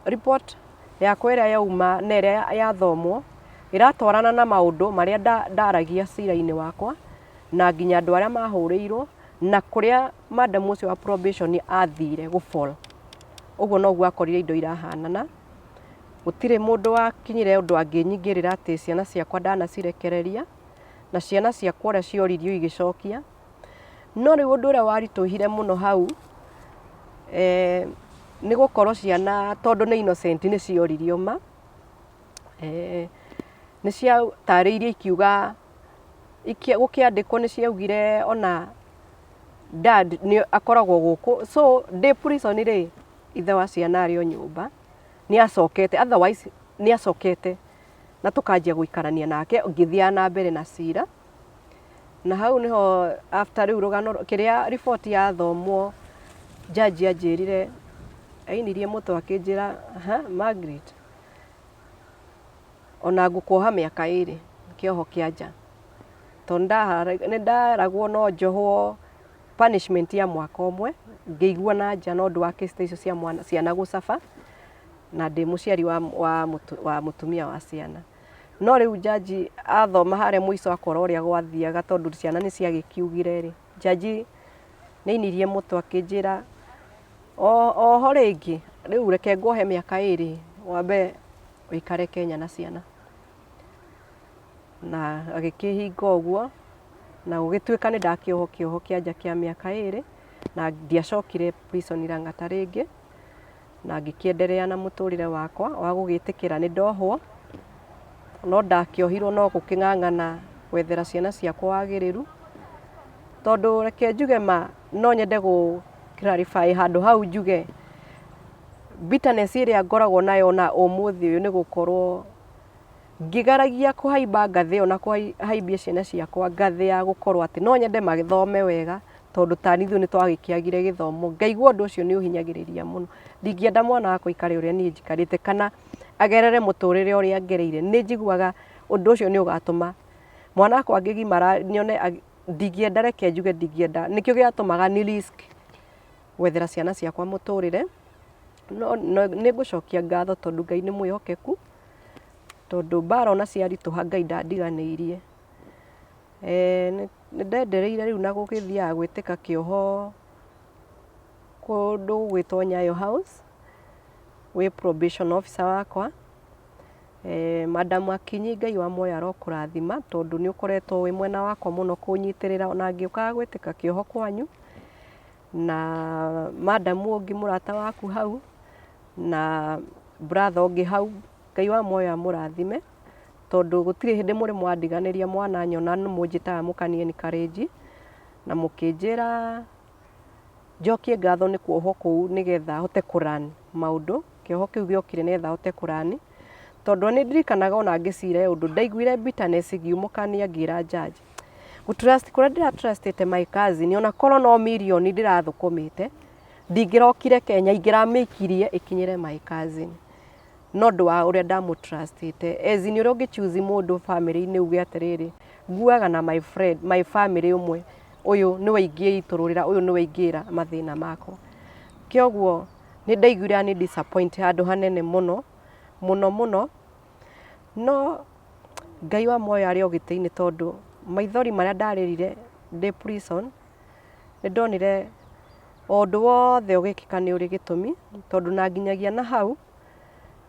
report yakwa ĩrĩa yauma na ĩrĩa yathomwo ĩratwarana na maũndũ marĩa ndaragia cira-inĩ wakwa na nginya andũ arĩa mahũrĩirwo na kũrĩa madam ũcio wa probation athire gũ fall. Ũguo noguo akorire indo irahanana. Gũtirĩ mũndũ wakinyire ũndũ angĩnyingĩrĩra atĩ ciana ciakwa ndanacirekereria na ciana ciakwa ũrĩa cioririo igĩcokia. No rĩu ũndũ ũrĩa waritũhire mũno hau nĩ gũkorwo ciana tondũ nĩ innocent nĩ cioririo ma. Nĩ ciatarĩirie ikiuga gũkĩandĩkwo nĩ ciaugire ona dad nĩ akoragwo gũkũ. So ndĩ prison rĩ, ithe wa ciana arĩ o nyũmba, nĩ acokete otherwise nĩ acokete na tũkanjia gũikarania nake ngĩthiaga na mbere na cira. Na hau nĩho after rĩu rũgano kĩrĩa riboti yathomwo judge anjĩrire, ainirie mũtwe akĩnjĩra, Margaret, ona ngũkuoha mĩaka 2 kĩoho kĩa nja. Tondũ nĩ nderagwo no njohwo punishment ya mwaka ũmwe, ngĩigua na nja na ũndũ wa case ta icio cia mwana ciana gũcaba, na ndĩ mũciari wa mũtumia wa ciana. No rĩu judge athoma harĩa mũico akora ũrĩa gwathiaga tondũ ciana nĩ ciagĩkiugire rĩ, judge nĩ ainirie mũtwe akĩnjĩra oho rĩngĩ, rĩu reke nguohe mĩaka 2 wambe ũikare Kenya na ciana. Na agĩkĩhinga ũguo na gũgĩtuĩka nĩ ndakĩohwo kĩoho kĩa nja kĩa mĩaka 2. Na ndiacokire prison Lang'ata rĩngĩ, na ngĩkĩenderea na mũtũrĩre wakwa wa gũgĩtĩkĩra nĩ ndohwo, no ndakĩohirwo no gũkĩng'ang'ana gwethera ciana ciakwa wagĩrĩru. Tondũ reke njuge ma no nyende gũ clarify handũ hau njuge bitterness ĩrĩa ngoragwo nayo ona ũmũthĩ ũyũ nĩ gũkorwo ngĩgeragia kũhaimba ngathĩ ĩyo na kũhaimbia ciana ciakwa ngathĩ ya gũkorwo atĩ no nyende mathome wega tondũ tani ithuĩ nĩ twagĩkĩagire gĩthomo. Ngaigua ũndũ ũcio nĩ ũhinyagĩrĩria mũno. Ndingĩenda mwana wakwa aikare ũrĩa niĩ njikarĩte kana agerere mũtũrĩre ũrĩa ngereire. Nĩ njiguaga ũndũ ũcio nĩ ũgatũma mwana wakwa angĩgimara nyone ndingĩenda reke njuge ndingĩenda, nĩkĩo gĩatũmaga ni risk gwethera ciana ciakwa mũtũrĩre. No nĩ ngũcokia ngatho tondũ Ngai nĩ mwĩhokeku, tondũ mbara ona ciaritũha Ngai ndandiganĩirie. Nĩ ndendereire rĩu na gũgĩthiaga gwĩtĩka kĩoho kũndũ gũgwĩtwo Nyayo House, gwĩ probation officer wakwa. Madam Akinyi Ngai wa muoyo arokũrathima tondũ nĩ ũkoretwo wĩ mwena wakwa mũno kũnyitĩrĩra ona ngĩũkaga gwĩtĩka kĩoho kwanyu, na madam ũngĩ mũrata waku hau, na brother ũngĩ hau, Ngai wa muoyo amũrathime tondũ gũtirĩ hĩndĩ mũrĩ mwandiganĩria mwananyona nĩ mũnjĩtaga mũkani encourage na mũkĩnjĩra njokie ngatho nĩ kuohwo kũu nĩgetha hote kũ learn maũndũ. Kĩoho kĩu gĩokire nĩgetha hote kũ learn tondũ nĩ ndirikanaga ona ngĩcira ũndũ ndaiguire bitterness ngiumũkania ngĩra judge gũ trust kũrĩa ndĩra trust ĩte my cousin ona korwo no mirioni ndĩrathũkũmĩte ndingĩrokire Kenya ingĩramĩikirie ĩkinyĩre my cousin no ũndũ wa ũrĩa ndamũ trust ĩte as in ũrĩa ũngĩ choose mũndũ bamĩrĩ-inĩ uge atĩrĩrĩ nguaga na my friend my family ũmwe ũyũ nĩwe ingĩitũrũrĩra ũyũ nĩwe ingĩra mathĩna makwa. Kĩoguo nĩ ndaiguire nĩ disappoint handũ hanene mũno mũno mũno, no Ngai wa muoyo arĩ o gĩtĩ-inĩ tondũ maithori marĩa ndarĩrire ndĩ prison nĩ ndonire o ũndũ wothe ũgĩkĩka nĩ ũrĩ gĩtũmi tondũ na nginyagia na hau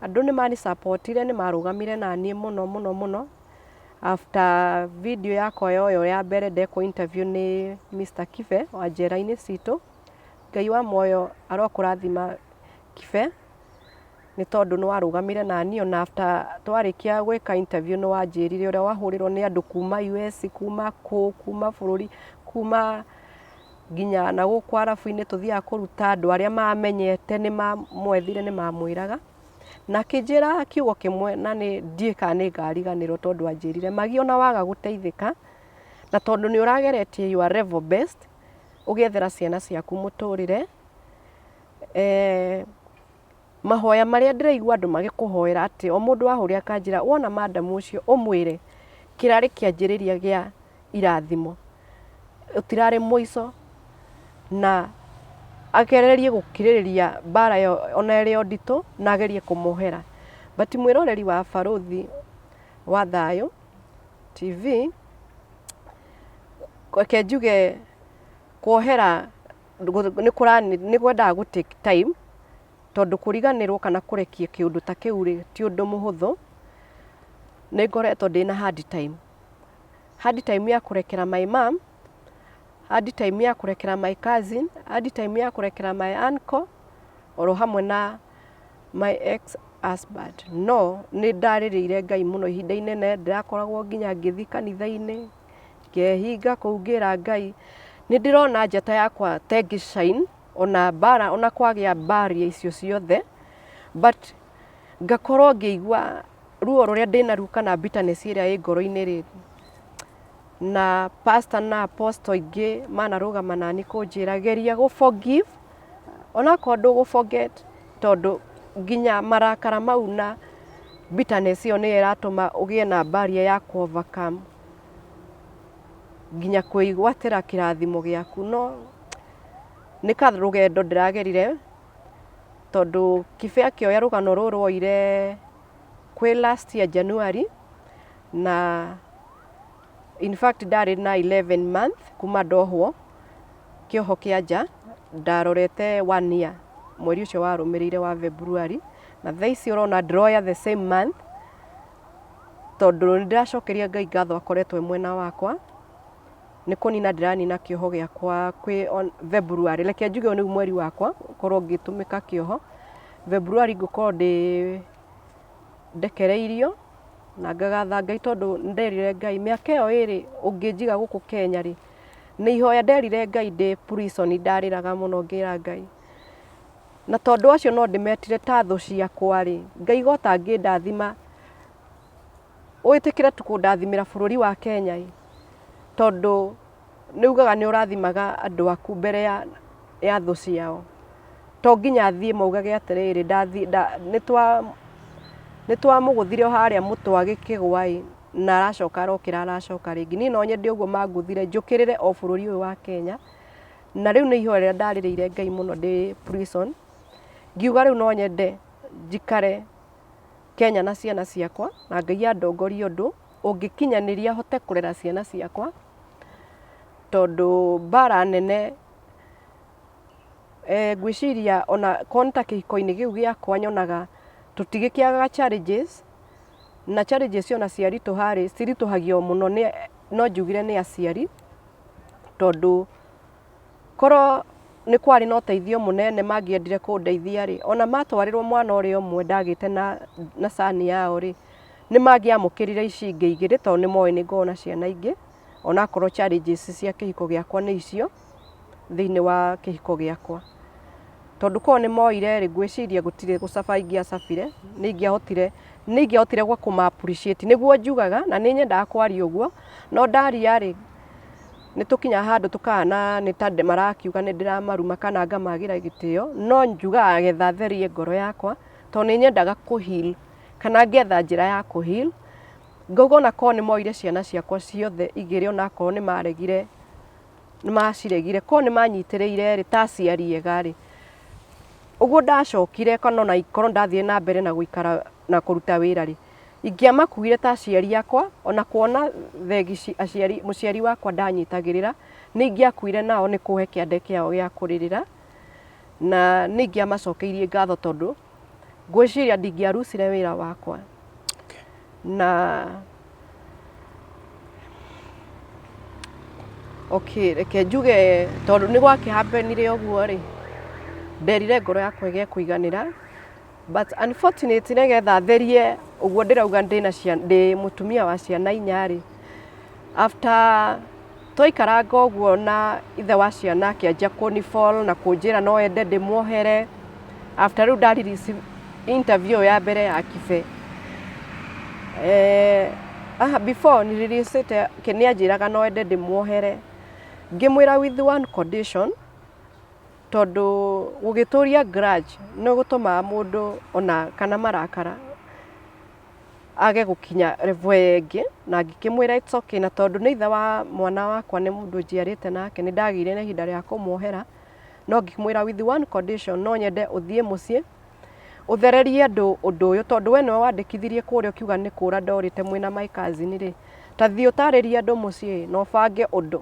andũ nĩ mani support ire nĩ marũgamire naniĩ mũno mũno mũno. After video yakwa yoyo ya mbere ndekwo interview nĩ Mr. Kibe wa njera-inĩ citũ, Ngai wa muoyo arokũrathima Kibe nĩ tondũ nĩ warũgamire naniĩ ona after twarĩkia gwĩka interview nĩ wanjĩrire ũrĩa wahũrĩrwo nĩ andũ kuma US, kuma kũ, kuma bũrũri, kuma nginya na gũkũ arabu-inĩ tũthiaga kũruta andũ arĩa mamenyete nĩ mamwethire nĩ mamwĩraga. Na akĩnjĩra kiugo kĩmwe na nĩ ndiũĩ kana nĩ ngariganĩrwo tondũ anjĩrire Maggie ona waga gũteithĩka na tondũ nĩ ũrageretie your level best ũgĩethera ciana ciaku mũtũrĩre, mahoya marĩa ndĩraigua andũ magĩkũhoera atĩ o mũndũ ahũrĩra akanjĩra wona madam ũcio ũmwĩre kĩrarĩ kĩanjĩrĩria gĩa irathimo, ũtirarĩ mũico na agererie gũkirĩrĩria mbara ĩyo ona ĩrĩ o nditũ na agerie kũmohera. But mwĩroreri wa Barũthi wa Thayũ TV, reke njuge kuohera nĩ kwendaga gũ take time tondũ kũriganĩrwo kana kũrekia kĩũndũ ta kĩu rĩ ti ũndũ mũhũthũ. Nĩ ngoretwo ndĩna hard time, hard time ya kũrekera my mom, hard time ya kũrekera my cousin, hard time ya kũrekera my uncle oro hamwe na my ex husband. No nĩ ndarĩrĩire Ngai mũno ihinda inene, ndĩrakoragwo nginya ngĩthiĩ kanitha-inĩ, ngehinga kũu ngĩra Ngai nĩ ndĩrona njata yakwa ta ĩngĩ shine ona mbara ona kwagĩa barrier icio ciothe but ngakorwo ngĩigua ruo rũrĩa ndĩnaruo kana bitterness ĩrĩa ĩ ngoro-inĩ rĩ, na pastor na apostle aingĩ manarũgama nani kũnjĩra geria gũ forgive onakorwo ndũgũ forget tondũ nginya marakara mau na bitterness ĩyo nĩyo ĩratũma ũgĩe na barrier ya kũ overcome nginya kwĩgwatĩra kĩrathimo gĩaku. No nĩ karũgendo ndĩragerire tondũ Kibe akĩoya rũgano rũrũ oire kwĩ last year January na in fact ndarĩ na 11 month kuma ndohwo kĩoho kĩa nja, ndarorete one year mweri ũcio warũmĩrĩire wa February na thaa ici ũrona ndĩroya the same month tondũ nĩ ndĩracokeria Ngai ngatho akoretwo e mwena wakwa. Nĩ kũnina ndĩranina kĩoho gĩakwa kwĩ February, reke njuge ũyũ nĩguo mweri wakwa gũkorwo ngĩtũmĩka kĩoho. February ngũkorwo ndĩ ndekereirio na ngagatha Ngai tondũ nĩ nderire Ngai mĩaka ĩyo ĩrĩ ũngĩnjiga gũkũ Kenya rĩ, nĩ ihoya nderire Ngai ndĩ prison ndarĩraga mũno ngĩra Ngai, na tondũ acio no ndĩmetire ta thũ ciakwa rĩ, ngaiga ũtangĩndathima Wĩtĩkĩre tu kũndathimĩra bũrũri wa Kenya ĩ, tondũ nĩ ugaga nĩ ũrathimaga andũ aku mbere ya thũ ciao. To nginya thiĩ maugage atĩrĩrĩ, nĩ twamũgũthire o harĩa mũtwe agĩkĩgwa ĩ, na aracoka arokĩra aracoka rĩngĩ. Niĩ no nyende ũguo mangũthire njũkĩrĩre o bũrũri ũyũ wa Kenya. Na rĩu nĩ ihoya rĩrĩa ndarĩrĩire Ngai mũno ndĩ prison, ngiuga rĩu no nyende njikare Kenya na ciana ciakwa, na Ngai andongorie ũndũ ũngĩkinyanĩria hote kũrera ciana ciakwa, tondũ mbara nene ngwĩciria ona korwo nĩ ta kĩhiko-inĩ kĩu gĩakwa nyonaga tũtigĩkĩagaga challenges, na challenges ona ciaritũha rĩ, ciritũhagio mũno nĩ no njugire nĩ aciari, tondũ Korwo nĩ kwarĩ na ũteithio mũnene mangĩendire kũndeithia rĩ, ona matwarĩrwo mwana ũrĩa ũmwe ndagĩte na son yao rĩ, nĩ mangĩamũkĩrire ici ingĩ igĩrĩ tondũ nĩ moĩ nĩ ngoragwo na ciana ingĩ, onakorwo challenges cia kĩhiko gĩakwa nĩ icio thĩiniĩ wa kĩhiko gĩakwa. Tondũ korwo nĩ moire rĩ, ngwĩciria gũtirĩ gũcaba ingĩacabire, nĩ ingĩahotire nĩ ingĩahotire kũma appreciate nĩguo njugaga na nĩ nyendaga kwaria ũguo, no ndaria rĩ, nĩ tũkinyaga handũ tũkahana nĩ ta marakiuga nĩ ndĩramaruma kana ngamagĩra gĩtĩo, no njugaga getha therie ngoro yakwa, tondũ nĩ nyendaga kũ heal kana ngetha njĩra ya kũ heal, ngauga ona korwo nĩ moire ciana ciakwa ciothe igĩrĩ ona akorwo nĩ maregire, nĩ maciregire, korwo nĩ manyitĩrĩire rĩ, ta aciari ega rĩ, ũguo ndacokire kana ona korwo ndathiire na mbere na gũikara na kũruta wĩra rĩ, Ingĩamakuire ta aciari akwa, o na kuona thegi aciari, mũciari wakwa ndanyitagĩrĩra, nĩ ingĩakuire nao nĩ kũhe kĩande kĩao gĩa kũrĩrĩra, na nĩ ingĩamacokeirie ngatho tondũ ngwĩciria ndingĩarucire wĩra wakwa. Na okay, reke njuge tondũ nĩ gwakĩ happen ire ũguo rĩ, nderire ngoro yakwa ĩgĩe kũiganĩra. But unfortunately nĩgetha therie ũguo ndĩrauga ndĩna ciana ndĩ mũtumia wa ciana inya rĩ, after twaikaranga ũguo na ithe wa ciana akĩanjia kũni fall na kũnjĩra no ende ndĩmuohere, after rĩu nda release interview ĩyo ya mbere ya Kibe, before nĩ release ĩte nĩ anjĩraga no ende ndĩmuohere, ngĩmwĩra with one condition, Tondũ gũgĩtũria grudge nĩ gũtũmaga mũndũ ona kana marakara age gũkinya level ĩyo ĩngĩ, na ngĩkĩmwĩra it's okay, na tondũ nĩ ithe wa mwana wakwa nĩ mũndũ njiarĩte nake, nĩ ndagĩire na ihinda rĩa kũmuohera, no ngĩmwĩra with one condition, no nyende ũthiĩ mũciĩ, ũthererie andũ ũndũ ũyũ, tondũ we nĩwe wandĩkithirie kũrĩa ũkiuga nĩ kũra ndorĩte mwĩna my cousin rĩ, ta thiĩ ũtarĩrie andũ mũciĩ na ũbange ũndũ.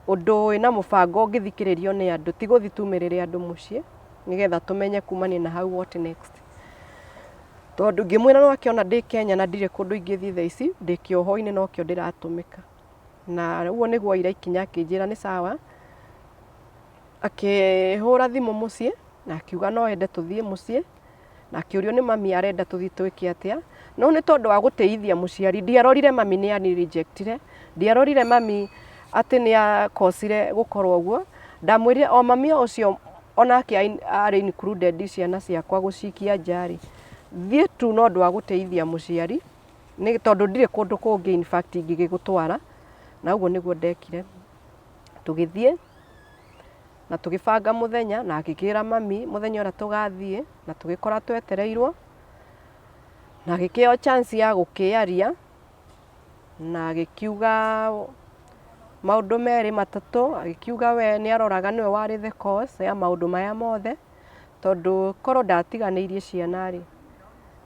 Ũndũ wĩna mũbango ũngĩthikĩrĩrio nĩ andũ, ti gũthiĩ tumĩrĩre andũ mũciĩ, nĩgetha tũmenye kumania na hau what next. Tondũ ngĩmwĩra no akĩona ndĩ Kenya na ndirĩ kũndũ ingĩthiĩ thaa ici, ndĩ kĩoho-inĩ nokĩo ndĩratũmĩka. Na ũguo nĩguo oire ikinya akĩnjĩra nĩ sawa, akĩhũra thimũ mũciĩ na akiuga no ende tũthiĩ mũciĩ. Na akĩũrio nĩ mami arenda tũthiĩ twĩke atĩa, no nĩ tondũ wa gũtĩithia mũciari, ndiarorire mami nĩ ani reject ire, ndiarorire mami atĩ nĩ akosire gũkorwo ũguo, ndamwĩrire o mami o ũcio onake arĩ included ciana ciakwa gũcikia nja rĩ, thiĩ tu no ũndũ wa gũtĩithia mũciari, nĩ tondũ ndirĩ kũndũ kũngĩ in fact ingĩgĩgũtwara, na ũguo nĩguo ndekire, tũgĩthiĩ. Na tũgĩbanga mũthenya na agĩkĩra mami mũthenya ũrĩa tũgathiĩ na tũgĩkora twetereirwo na agĩkĩheo chance ya gũkĩaria na agĩkiuga maũndũ merĩ matatũ, agĩkiuga we nĩ aroraga nĩwe warĩ the cause ya maũndũ maya mothe tondũ korwo ndatiganĩirie ciana rĩ,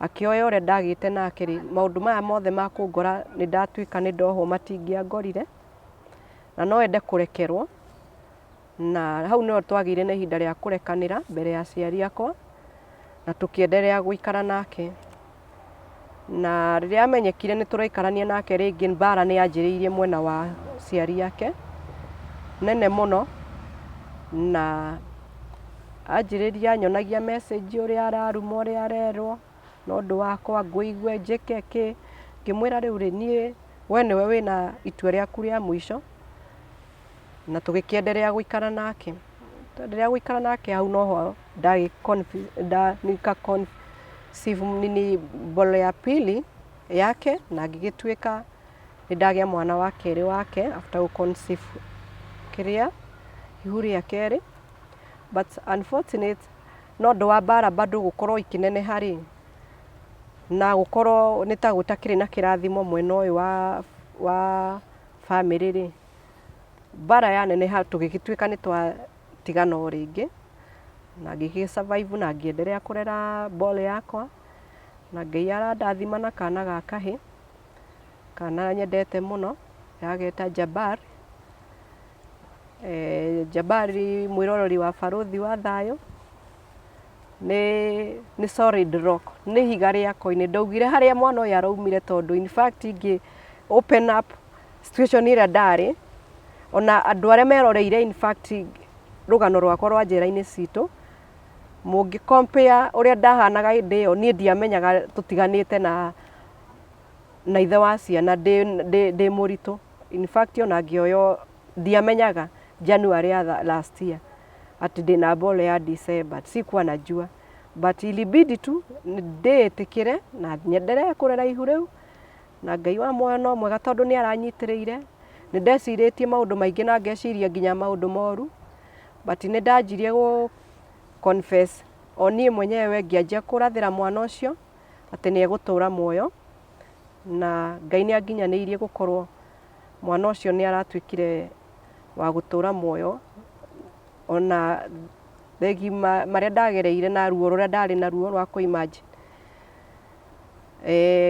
akĩoya ũrĩa ndagĩte nake rĩ, maũndũ maya mothe ma kũngora nĩ ndatuĩka nĩ ndohwo matingĩangorire na no ende kũrekerwo. Na hau nĩho twagĩire na ihinda rĩa kũrekanĩra mbere ya aciari akwa, na tũkĩenderea gũikara nake. Na rĩrĩa amenyekire nĩ tũraikarania nake rĩngĩ mbara nĩ yanjĩrĩirie mwena wa aciari ake nene mũno, na anjĩrĩria anyonagia message ũrĩa ararumwo ũrĩa arerwo na ũndũ wakwa ngũigue njĩke kĩ, ngĩmwĩra rĩu rĩ niĩ we nĩwe wĩna itua rĩaku rĩa mũico, na tũgĩkĩenderea gũikara nake. Twaenderea gũikara nake hau noho nika conceive nini mbolo ya pili yake na ngĩgĩtuĩka nĩ ndagĩa mwana wa kerĩ wake after gũ conceive kĩrĩa ihu rĩa kerĩ. But unfortunate no ũndũ wa mbara bado gũkorwo ikĩneneha rĩ, na gũkorwo nĩ ta gũtakĩrĩ na kĩrathimo mwena ũyũ wa bamĩrĩ rĩ, mbara yaneneha tũgĩgĩtuĩka nĩ twatigana o rĩngĩ, na ngĩgĩ survive na ngĩenderea kũrera ball yakwa, na Ngai arandathima na kana ga kahĩĩ, kana nyendete mũno, ndĩrageta Jabbar. Jabbar mwĩroreri wa Barũthi wa Thayũ, nĩ solid rock, nĩ ihiga rĩa koine. Ndaugire harĩa mwana ũyũ araumire tondũ in fact ingĩ open up situation ĩrĩa ndarĩ, ona andũ arĩa meroreire in fact rũgano rwakwa rwa njera-inĩ citũ, mũngĩ compare ũrĩa ndahanaga hĩndĩ ĩyo, niĩ ndiamenyaga tũtiganĩte na ithe wa ciana ndĩ mũritũ. In fact ona ngĩoywo ndiamenyaga January ya last year atĩ ndĩna ball ya December, sikuwa najua but ilibidi tu ndĩĩtĩkĩre na nyenderee kũrera ihu rĩu, na Ngai wa muoyo no mwega tondũ nĩ aranyitĩrĩire. Nĩ ndecirĩtie maũndũ maingĩ na ngeciria nginya maũndũ moru, but nĩ ndanjirie gũ confess o niĩ mwenyewe ngĩanjia kũrathĩra mwana ũcio atĩ nĩ egũtũra muoyo, na Ngai nĩ anginyanĩirie gũkorwo mwana ũcio nĩ aratuĩkire wa gũtũra muoyo, ona thegi marĩa ndagereire na ruo rũrĩa ndarĩ naruo rwa kũ imagine.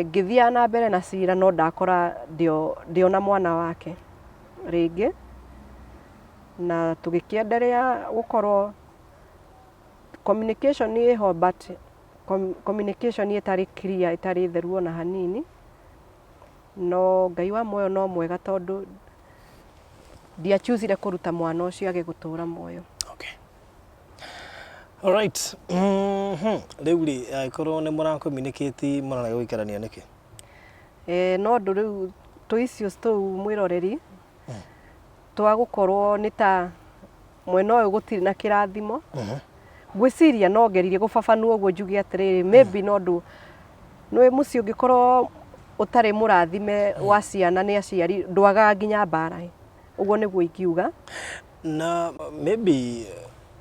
Ngĩthiaga na mbere na cira no ndakora ndĩona mwana wake rĩngĩ, na tũgĩkĩenderea gũkorwo communication ĩho but communication ĩtarĩ clear, ĩtarĩ theru ona hanini, no Ngai wa muoyo no mwega tondũ ndiachusire kũruta mwana ũcio age gũtũra muoyo. Okay. Alright. Rĩu rĩ, angĩkorwo nĩ mũra communicate mũrarega gũikarania nĩkĩ? No ũndũ rĩu tũ issues tũu mwĩroreri, twa gũkorwo nĩ ta mwena ũyũ gũtirĩ na kĩrathimo. Ngwĩciria no ngeririe gũbabanua ũguo njuge atĩrĩrĩ, maybe no ũndũ nĩ mũciĩ ũngĩkorwo ũtarĩ mũrathime wa ciana nĩ aciari ndwagaga nginya mbara. Ũguo nĩguo ingiuga. Na maybe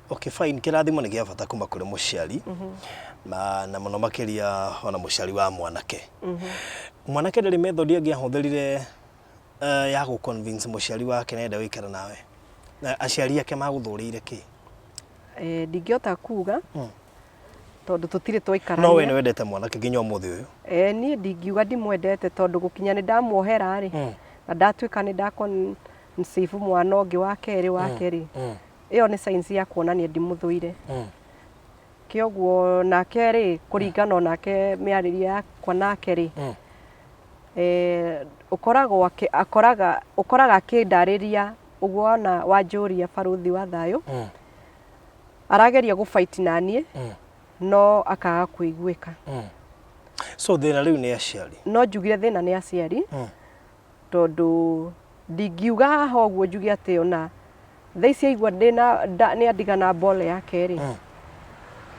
okay fine, kĩrathimo nĩ gĩa bata kuma kũrĩ mũciari, na mũno makĩria ona mũciari wa mwanake. Mwanake ndarĩ method angĩahũthĩrire ya gũ convince mũciari wake nĩarenda gũikara nawe? Na aciari ake magũthũrĩire kĩ? Ndingĩhota kuga tondũ tũtirĩ twaikarania. No we nĩ wendete mwanake nginya ũmũthĩ ũyũ? Niĩ ndingiuga ndimwendete tondũ gũkinya nĩ ndamuohera rĩ, na ndatuĩka nĩ nda conceive mwana ũngĩ wa kerĩ wake rĩ, ĩyo nĩ signs ya kuonania ndimũthũire. Kĩoguo nake rĩ, kũringana onake mĩarĩrie yakwa nake rĩ, ũkoragwo akoraga ũkoraga akĩndarĩria ũguo wona wanjũria barũthi wa thayũ, arageria gũ fight naniĩ no akaga kũiguĩka. So thĩna rĩu nĩ aciari? No njugire thĩna nĩ aciari, tondũ ndingiuga haha ũguo njuge atĩ ona thaa ici aigua ndĩna nĩ andiga na ball yake rĩ,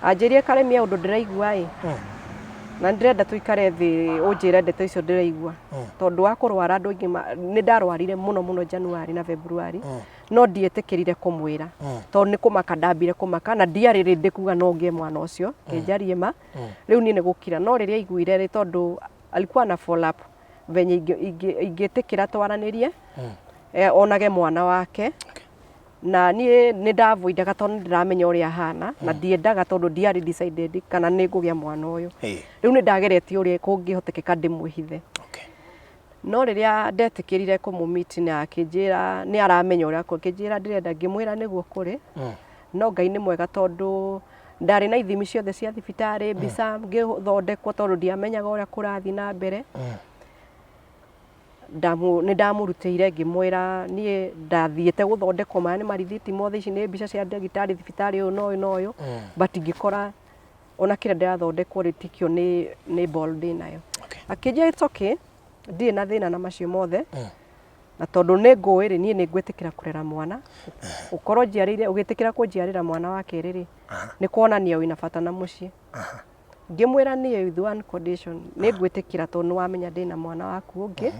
anjĩrie karemia ũndũ ndĩraigua ĩ, na nĩ ndĩrenda tũikare thĩ ũnjĩre ndeto icio ndĩraigua, tondũ wa kũrwara andũ aingĩ nĩ ndarwarire mũno mũno January na February, no ndietĩkĩrire kũmwĩra tondũ nĩ kũmaka ndambire kũmaka, na ndiarĩ ready kuga no ngĩe mwana ũcio, kĩnjarie ma rĩu niĩ nĩ gũkira. No rĩrĩa aiguire rĩ, tondũ alikuwa na follow up venye ingĩtĩkĩra twaranĩrie, onage mwana wake, na niĩ nĩ ndavoidaga tondũ nĩ ndĩramenya ũrĩa ahana, na ndiendaga tondũ ndiarĩ decided kana nĩ ngũgĩa mwana ũyũ. Rĩu nĩ ndageretie ũrĩa kũngĩhotekeka ndĩmwĩhithe. No rĩrĩa ndetĩkĩrire kũmũ meet na akĩnjĩra nĩ aramenya ũrĩa, akĩnjĩra ndĩrenda, ngĩmwĩra nĩguo kũrĩ. No Ngai nĩ mwega tondũ Ndarĩ na ithimi ciothe cia thibitarĩ, mbica ngĩthondekwo tondũ ndiamenyaga ũrĩa kũrathiĩ na mbere. Nĩ ndamũrutĩire ngĩmwĩra niĩ ndathiĩte gũthondekwo maya nĩ marithiti mothe, ici nĩ mbica cia ndagĩtarĩ thibitarĩ ũyũ na ũyũ na ũyũ, but ngĩkora ona kĩrĩa ndĩrathondekwo rĩ tikĩo nĩ ball ndĩnayo. Akĩnjĩra it's okay, ndirĩ na thĩna na macio mothe. Na tondũ nĩ ngũĩ rĩ, niĩ nĩ ngwĩtĩkĩra kũrera mwana. Ũkorwo njiarĩire, ũgĩtĩkĩra kũnjiarĩra mwana wa kerĩ rĩ, nĩ kuonania wĩna bata na mũciĩ. Ngĩmwĩra niĩ with one condition, nĩ ngwĩtĩkĩra tondũ nĩ wamenya ndĩna mwana waku ũngĩ,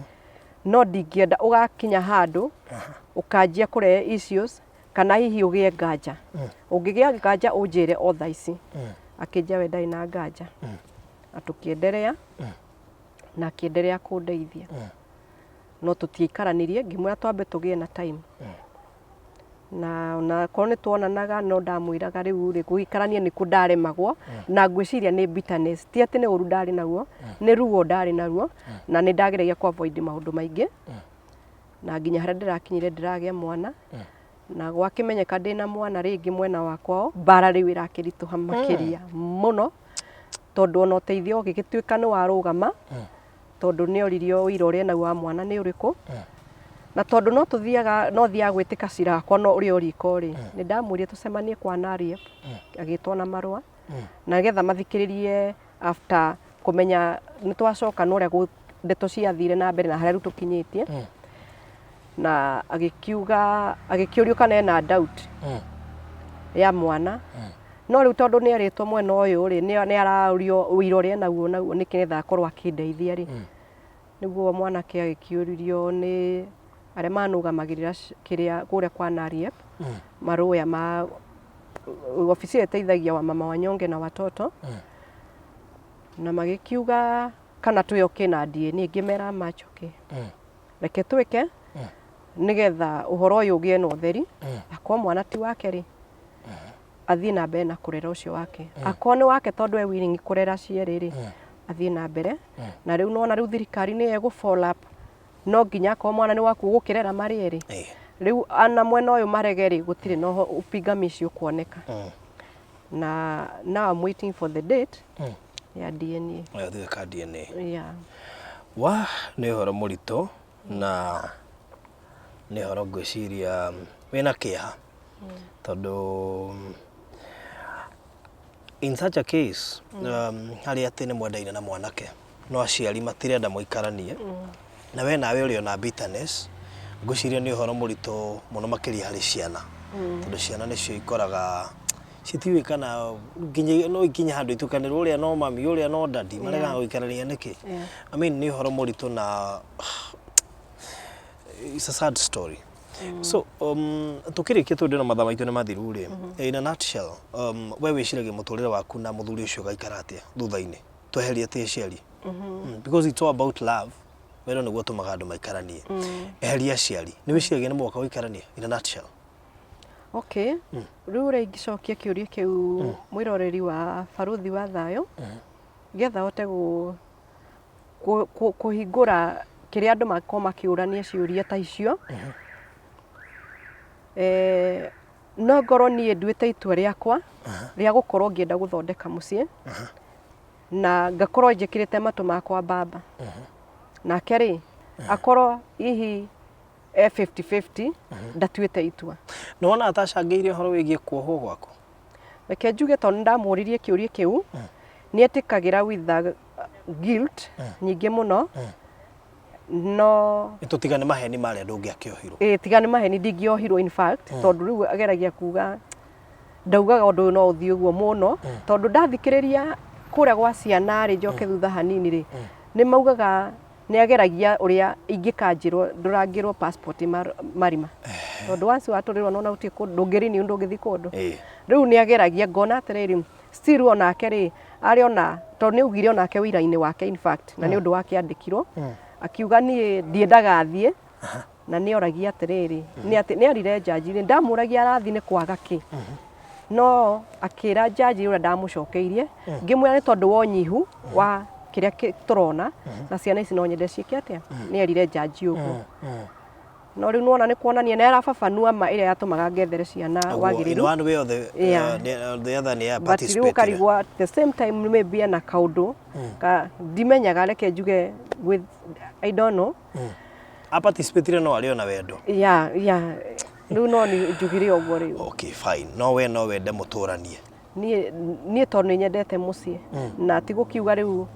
no ndingĩenda ũgakinya handũ ũkanjia kũrehe issues kana hihi ũgĩe nganja. Ũngĩgĩa nganja ũnjĩre o thaa ici. Akĩnjĩra we ndarĩ na nganja. Na tũkĩenderea, na akĩenderea kũndeithia. No tũtiaikaranirie, ngĩmwĩra twambe tũgĩe na time. Na ona korwo nĩ tuonanaga no ndamwĩraga rĩu rĩ, gũikarania nĩkuo ndaremagwo, na ngwĩciria nĩ bitterness, ti atĩ nĩ ũru ndarĩ naguo, nĩ ruo ndarĩ naruo, na nĩ ndageragia kũ avoid maũndũ maingĩ, na nginya harĩa ndĩrakinyire ndĩragĩa mwana, na gwakĩmenyeka ndĩna mwana rĩngĩ mwena wa kwao, mbara rĩu ĩrakĩritũha makĩria mũno, tondũ ona ũteithio ũgĩgĩtuĩka nĩ warũgama, tondũ nĩ oririo ũira ũrĩa enaguo wa mwana nĩ ũrĩkũ na tondũ no tũthiaga no thiaga gwĩtĩka cira wakwa no ũrĩ o riko rĩ nĩ ndamwĩrire tũcemanie kwa Nariep agĩtwo na marũa na nĩgetha mathikĩrĩrie after kũmenya nĩ twacoka na ũrĩa ndeto ciathire na mbere na harĩa rĩu tũkinyĩtie na agĩkiuga agĩkĩũrio kana ena doubt ya mwana No rĩu tondũ nĩ erĩtwo mwena ũyũ rĩ, nĩ araũrio ũira ũrĩa enaguo naguo nĩ getha akorwo akĩndeithia rĩ, nĩguo mwanake agĩkĩũririo nĩ arĩa manũgamagĩrĩra kĩrĩa kũrĩa kwa NARIEP, marũya ma obici ĩyo ĩteithagia wamama wanyonge na watoto, na magĩkiuga kana twĩ okay na DNA, ngĩmera much okay. Reke twĩke nĩgetha ũhoro ũyũ ũgĩe na ũtheri, akorwo mwana ti wake rĩ, athiĩ na mbere na kũrera ũcio wake akorwo nĩ wake tondũ e willing kũrera cierĩ rĩ athiĩ na mbere na rĩu nona rĩu thirikari nĩ ĩgũ follow up no nginya akorwo mwana nĩ waku ũgũkĩrera marĩ erĩ rĩu ana mwena ũyũ marege rĩ gũtirĩ na upingamizi ũkuoneka na now I'm waiting for the date ya DNA. Ũyũ gwĩka DNA. Yeah. Wa nĩ ũhoro mũritũ na nĩ ũhoro ngwĩciria wĩna kĩeha tondũ in such a case harĩa atĩ nĩ mwendaine na mwanake no aciari matirenda mũikaranie na we nawe ũrĩ ona bitterness ngwĩciria nĩ ũhoro mũritũ mũno makĩria harĩ ciana tondũ ciana nĩcio ikoraga citiũĩ kana nginya no ikinye handũ itukanĩrwo ũrĩa no mami ũrĩa no daddy maregaga gũikarania nĩkĩ. I mean nĩ ũhoro mũritũ na it's a sad story. So tukĩrĩkia tondũ na mathaa maitũ nĩ mathiru rĩ, in a nutshell, we wĩciragia mũtũrĩre waku na mũthuri ũcio ũgaikara atĩa thutha-inĩ tweherie ti aciari? Because it's all about love, wendo nĩguo ũtũmaga andũ maikaranie. Eheria aciari, nĩ wĩciragia nĩ mũgoka gũikarania in a nutshell? Okay, rĩu ũrĩa ingĩcokia kĩũria kĩu mwĩroreri wa Barũthi wa Thayũ, nĩgetha ahote kũhingũra kĩrĩa andũ makorwo makĩũrania ciũria ta icio, no ngorwo niĩ nduĩte itua rĩakwa rĩa gũkorwo ngĩenda gũthondeka mũciĩ, na ngakorwo njĩkĩrĩte matũ makwa mbamba. Nake rĩ, akorwo hihi e 50-50 ndatuĩte itua. Nĩ wonaga ta acangĩire ũhoro wĩgiĩ kuohwo gwaku? Reke njuge tondũ nĩ ndamũririe kĩũria kĩu, nĩ etĩkagĩra with the guilt nyingĩ mũno, no Nĩ tũtiga nĩ maheni marĩa ndũngĩakĩohirwo. Ĩĩ, tiga nĩ maheni ndingĩohirwo in fact, tondũ rĩu ageragia kuga ndaugaga ũndũ ũyũ no ũthiĩ ũguo mũno, tondũ ndathikĩrĩria kũrĩa gwa ciana rĩ, njoke thutha hanini rĩ, nĩ maugaga nĩ ageragia ũrĩa ingĩkanjĩrwo ndũrangĩrwo passport marima tondũ once watũrĩrwo nona gũtirĩ kũndũ ndũngĩ renew ndũngĩthiĩ kũndũ. Rĩu nĩ ageragia ngona atĩrĩrĩ still onake rĩ arĩ ona tondũ nĩ augire onake wĩra-inĩ wake in fact na nĩ ũndũ wake andĩkirwo akiuga niĩ ndiendaga athiĩ na nĩ oragia atĩrĩrĩ nĩ atĩ nĩ erire njanji rĩ ndamũragia arathiĩ nĩ kwaga kĩ no akĩra njanji ũrĩa ndamũcokeirie ngĩmwĩra nĩ tondũ wa ũnyihu wa kĩrĩa tũrona na ciana ici no nyende ciĩke atĩa nĩ erire njanji ũguo. No rĩu nĩwona nĩ kuonania nĩ arababanua ma ĩrĩa yatũmaga ngethere ciana Ũguo, in wagĩrĩru. one way or the, Yeah. the other nĩ But rĩu participate. ũkarigwo at the same time maybe ena kaũndũ ka ndimenyaga, reke njuge with I don't know. A participate no arĩ ona wendo. Yeah, rĩu no nĩ njugire ũguo rĩu. Okay, fine. No we no wende mũtũranie. Niĩ tondũ nĩ nyendete mũciĩ na ti gũkiuga rĩu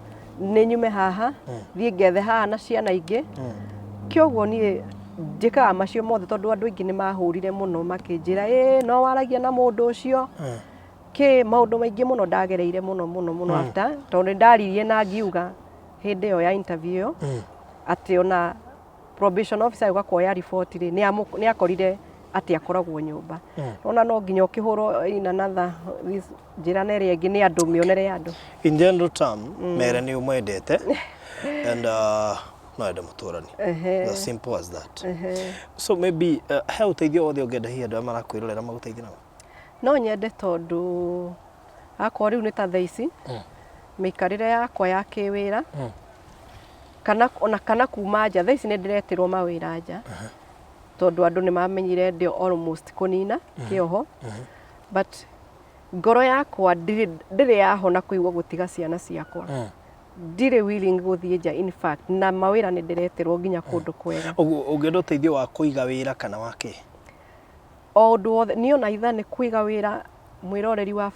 nĩ nyume haha thiĩ ngethe haha na ciana ingĩ. Kĩoguo niĩ njĩkaga macio mothe tondũ andũ aingĩ nĩ mahũrire mũno makĩnjĩra ĩ no waragia na mũndũ ũcio kĩ maũndũ maingĩ mũno ndagereire mũno mũno mũno after, tondũ nĩ ndaririe na ngiuga hĩndĩ ĩyo ya interview ĩyo atĩ ona probation officer agĩũka kuoya riboti rĩ, nĩ akorire atĩ akoragwo nyũmba. Ona no nginya ũkĩhũrwo in another this njĩra na ĩrĩa ĩngĩ nĩ andũ, mĩonere ya andũ. In general term, mere nĩ ũmwendete and no ende mũtũrani. As simple as that. So maybe he ũteithio wothe ũngĩenda hihi andũ arĩa marakwĩrorera magũteithie naguo? No nyende, tondũ akorwo rĩu nĩ ta thaa ici mĩikarĩre yakwa ya kĩwĩra kana ona kana kuma nja, thaa ici nĩ ndĩretĩrwo mawĩra nja tondũ andũ nĩ mamenyire ndĩ almost kũnina kĩoho, but ngoro yakwa ndĩrĩ yahona kũigua gũtiga ciana ciakwa. Ndirĩ willing gũthiĩ nja, in fact na mawĩra nĩ ndĩretĩrwo nginya kũndũ kwega. Ũguo ũngĩenda ũteithio wa kũiga wĩra kana wa kĩ? O ũndũ wothe niĩ, ona itha nĩ kũiga wĩra, mwĩroreri wa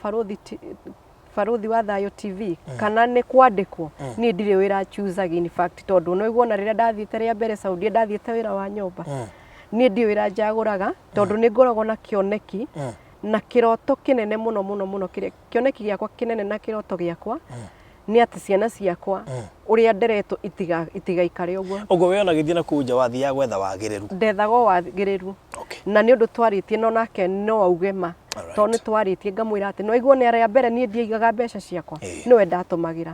Barũthi wa Thayũ TV, kana nĩ kwandĩkwo, niĩ ndirĩ wĩra choosag, in fact tondũ no iguona rĩrĩa ndathiĩte rĩa mbere Saudi, ndathiĩte wĩra wa nyũmba. Niĩ ndirĩ wĩra njagũraga tondũ nĩ ngoragwo na kĩoneki na kĩroto kĩnene mũno mũno mũno. Kĩrĩa kĩoneki gĩakwa kĩnene na kĩroto gĩakwa nĩ atĩ ciana ciakwa ũrĩa nderetwo itigaikare ũguo. Ũguo we ona gĩthiĩ na kũu nja wathiaga gwetha wagĩrĩru. Ndethaga o wagĩrĩru. Na nĩ ũndũ twarĩtie no nake no auge ma, tondũ nĩ twarĩtie ngamwĩra atĩ no aiguo nĩ arĩa mbere niĩ ndiaigaga mbeca ciakwa, nĩwe ndatũmagĩra.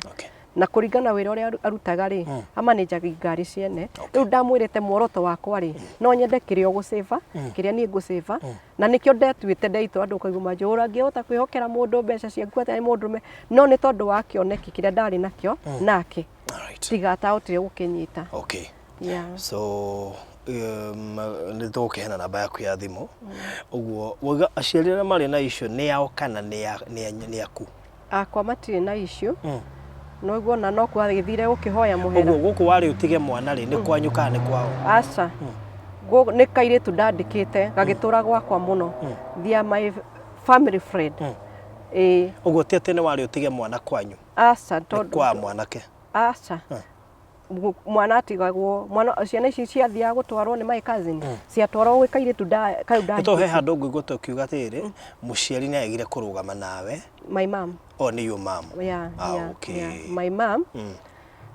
Na kũringana wĩra ũrĩa arutaga rĩ, amanĩnjaga ngari ciene. Rĩu ndamwĩrĩte muoroto wakwa rĩ, no nyende kĩrĩa ũgũcĩba, kĩrĩa niĩ ngũcĩba, na nĩkĩo ndetuĩte ndeitũ. Andũ ũkaigua manjũra ngĩhota kwĩhokera mũndũ mbeca ciaku atĩa nĩ mũndũrũme, no nĩ tondũ wa kĩoneki kĩrĩa ndarĩ nakĩo nake, tiga atahotire gũkĩnyita. Yeah. So nĩ tũgũkĩheana namba yaku ya thimũ. Ũguo wauga aciari arĩa marĩ na issue nĩ ao kana nĩ aku? Akwa matirĩ na issue. No iguona no kwagĩthire gũkĩhoya mũhera. Ũguo gũkũ warĩ ũtige mwana rĩ, nĩ kwanyu kana nĩ kwao? Aca. Nĩ kairĩtu ndandĩkĩte gagĩtũra gwakwa mũno. They are my family friend. Ĩĩ. Ũguo ti atĩ nĩ warĩ ũtige mwana kwanyu? Aca. Nĩ tondũ kwa mwanake? Aca. Mwana atigagwo, mwana ciana ici ciathiaga gũtwarwo nĩ my cousin, ciatwarwo gwĩ kairĩtu kau Nĩ tondũ he ndahikĩtie. handũ ngũigua ta ũkiuga atĩrĩrĩ, mũciari nĩ agire kũrũgama nawe. My mom. O nĩ your mom? Yeah. Ah, okay. Yeah, my mom.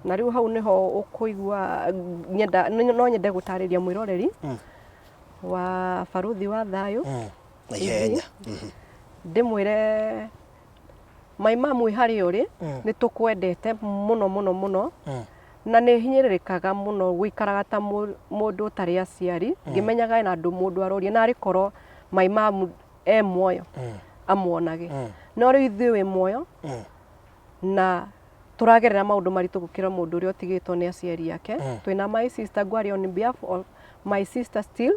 Na rĩu hau nĩho ũkũigua nyenda no nyende gũtarĩria mwĩroreri wa Barũthi wa Thayũ Na ihenya. Ndĩmwĩre my mom wĩ harĩa ũrĩ, nĩ tũkwendete mũno mũno mũno, na nĩ hinyĩrĩrĩkaga mũno gũikaraga ta mũndũ ũtarĩ aciari ngĩmenyaga ena andũ mũndũ aroria na arĩ korwo my mom e muoyo amuonage. No rĩu ithuĩ wĩ muoyo na tũragerera maũndũ maritũ gũkĩra mũndũ ũrĩa ũtigĩtwo nĩ aciari ake. Twĩna my sister, ngwaria on behalf of my sister still,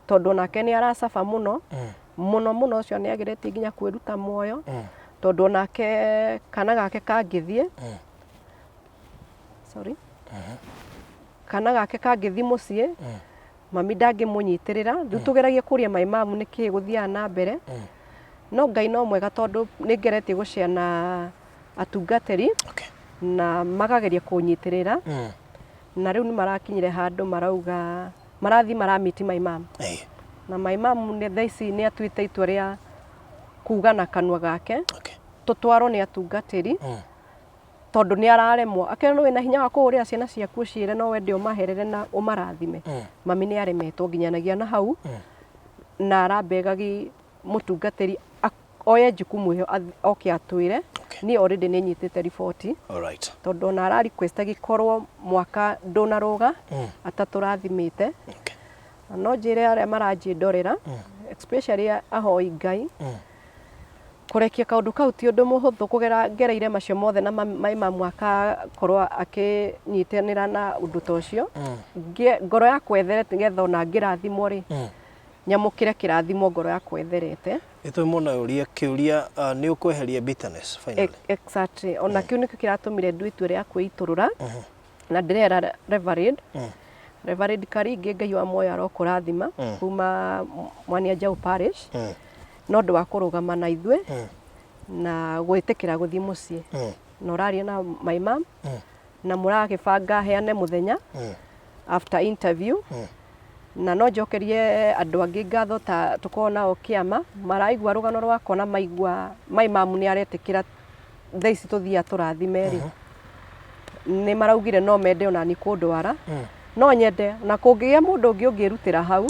tondũ onake nĩ aracaba mũno mũno mũno. Ũcio nĩ ageretie nginya kwĩruta muoyo tondũ onake kana gake kangĩthiĩ, sorry, kana gake kangĩthiĩ mũciĩ, mami ndangĩmũnyitĩrĩra. Rĩu tũgeragia kũria my mom nĩ kĩĩ gũthiaga na mbere, no Ngai no mwega tondũ nĩ ngeretie gũcea na atungatĩri na makageria kũnyitĩrĩra, na rĩu nĩ marakinyire handũ marauga marathiĩ maramiti my mom, na my mom nĩ thaa ici nĩ atuĩte itua rĩa kuga na kanua gake tũtwarwo nĩ atungatĩri tondũ nĩ araremwo. Akerwo wĩna hinya wa kũhũrĩra ciana ciaku ũciĩre no wende ũmaherere na ũmarathime. Mami nĩ aremetwo nginyanagia na hau na arambegagi mũtungatĩri oye jukumu ĩyo oke atwĩre. Niĩ already nĩ nyitĩte riboti tondũ ona ara request agĩkorwo mwaka ndũnarũga atatũrathimĩte. Na no njĩre arĩa maranjĩndorera, especially ahoi Ngai, Kũrekia kaũndũ kau ti ũndũ mũhũthũ kũgera ngereire macio mothe na my mum akakorwo akĩnyitanĩra na ũndũ ta ũcio. Ngoro yakwa ĩtherete nĩgetha ona ngĩrathimwo rĩ, nyamũkĩre kĩrathimo ngoro yakwa ĩtherete. Nĩ tũĩ mũno ũria kĩũria nĩ ũkweheria bitterness finally. Exactly. Ona kĩu nĩkĩo kĩratũmire ndue itua rĩa kwĩitũrũra. Na ndĩrera Reverend, Reverend Karingĩ Ngai wa muoyo arokũrathima kuma Mwania Njau Parish. Na ũndũ wa kũrũgama na ithuĩ na gwĩtĩkĩra gũthiĩ mũciĩ. Na ũraria na my mum na mũragĩbanga heane mũthenya after interview. Na no njokerie andũ angĩ ngatho ta tũkoragwo nao kĩama, maraigua rũgano rwakwa na maigua my mum nĩ aretĩkĩra thaa ici tũthiaga tũrathime rĩ, nĩ maraugire no mende onani kũndwara. No nyende na kũngĩgĩa mũndũ ũngĩ ũngĩrutĩra hau,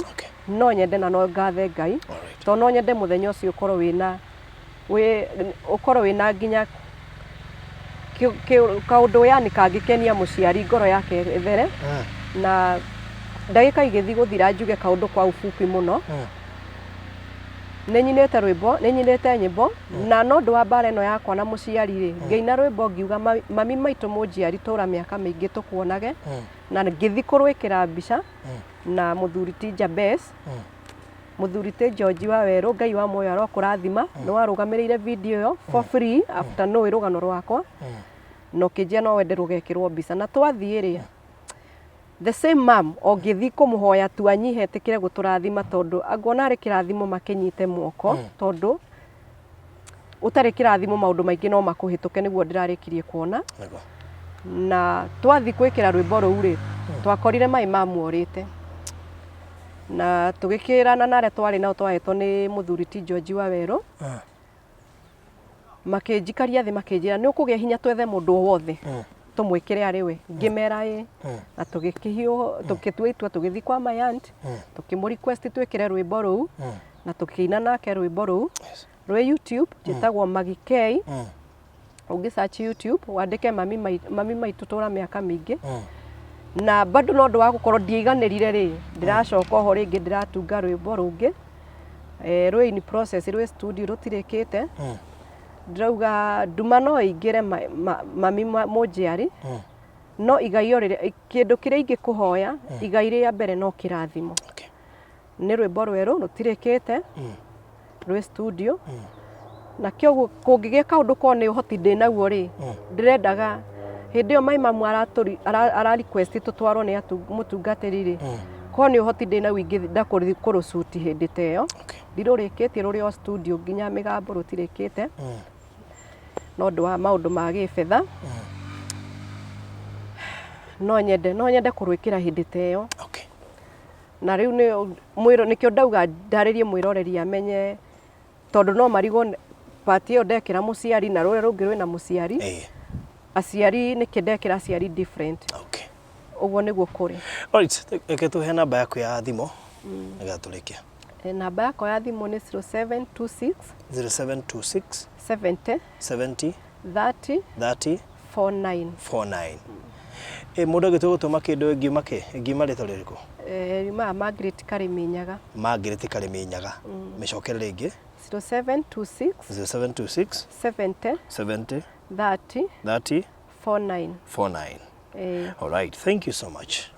no nyende na no ngathe Ngai, tondũ no nyende mũthenya ũcio ũkorwo wĩna wĩ ũkorwo wĩna nginya kaũndũ yani kangĩkenia mũciari ngoro yake ĩthere. Na ndagĩka igĩthiĩ gũthira njuge kaũndũ kwa ufupi mũno. Nĩ nyinĩte rwĩmbo, nĩ nyinĩte nyĩmbo na no ũndũ wa mbara ĩno yakwa na mũciari rĩ, ngĩina rwĩmbo ngiuga mami maitũ mũnjiari tũra mĩaka mĩingĩ tũkuonage, na ngĩthiĩ kũrwĩkĩra mbica na mũthuri ti Jabez, mũthuri ti George wa Werũ, Ngai wa muoyo arokũrathima, nĩ warũgamĩrĩire video ĩyo for free after nũĩ rũgano rwakwa, na ũkĩnjĩra no wende rũgekĩrwo mbica, na twathiĩ rĩ, the same mum o ngĩthiĩ kũmũhoya tu anyihe etĩkĩre gũtũrathima tondũ anguona arĩ kĩrathimo makĩnyite moko, tondũ ũtarĩ kĩrathimo maũndũ maingĩ no makũhĩtũke nĩguo ndĩrarĩkirie kuona. Na twathiĩ gwĩkĩra rwĩmbo rũu rĩ, twakorire my mum orĩte. Na tũgĩkĩrana na arĩa twarĩ nao twahetwo nĩ mũthuri ti George Wawerũ. Makĩnjikaria thĩ makĩnjĩra nĩ ũkũgĩa hinya twethe mũndũ o wothe tũmwĩkĩre arĩ we. Ngĩmera ĩ. Na tũgĩkĩhiũha, tũgĩtua itua tũgĩthiĩ kwa my aunt, tũkĩmũ request twĩkĩre rwĩmbo rũu na tũkĩina nake rwĩmbo rũu rwĩ YouTube, njĩtagwo Maggie K. Ũngĩ search YouTube wandĩke mami mami maitũ tũra mĩaka mĩingĩ. Na bado no ũndũ wa gũkorwo ndiaiganĩrire rĩ, ndĩracoka oho rĩngĩ ndĩratunga rwĩmbo rũngĩ. Rwĩ in process, rwĩ studio rũtirĩkĩte. Ndĩrauga nduma no ĩingĩre mami mũnjiari, no igai o rĩrĩa, kĩndũ kĩrĩa ingĩkũhoya, igai rĩa mbere no kĩrathimo. Nĩ rwĩmbo rwerũ rũtirĩkĩte, rwĩ studio. Na kĩoguo kũngĩgĩa kaũndũ korwo nĩ ũhoti ndĩnaguo rĩ, ndĩrendaga hĩndĩ ĩyo my mum ara request tũtwarwo nĩ mũtungatĩri rĩ, korwo nĩ ũhoti ndĩnaguo ingĩenda kũrũcuti hĩndĩ ta ĩyo. Ndirũrĩkĩtie rũrĩ o studio nginya mĩgambo rũtirĩkĩte, no ũndũ wa maũndũ ma gĩbetha. No nyende, no nyende kũrwĩkĩra hĩndĩ ta ĩyo. Na rĩu nĩ mwĩro nĩkĩo ndauga ndarĩrie mwĩroreri amenye tondũ no marigwo part ĩyo ndekĩra mũciari na rũrĩa rũngĩ rwĩna mũciari. Aciari nĩkĩ ndekĩra aciari different. Ũguo nĩguo kũrĩ. Alright, reke tũhe namba yaku ya thimũ nĩgetha tũrĩkie. Namba yakwa ya thimũ nĩ 0726 0726 70 70 30 30 49. 49. Ĩ mũndũ angĩtua gũtũma kĩndũ ĩngiuma kĩ? Ĩngiuma rĩtwa rĩrĩkũ? Yumaga Margaret Karĩmi Nyaga. Margaret Karĩmi Nyaga. Mĩcokere rĩngĩ. 0726 0726 70 70 30 30 49. 49. Ĩĩ. All right, thank you so much.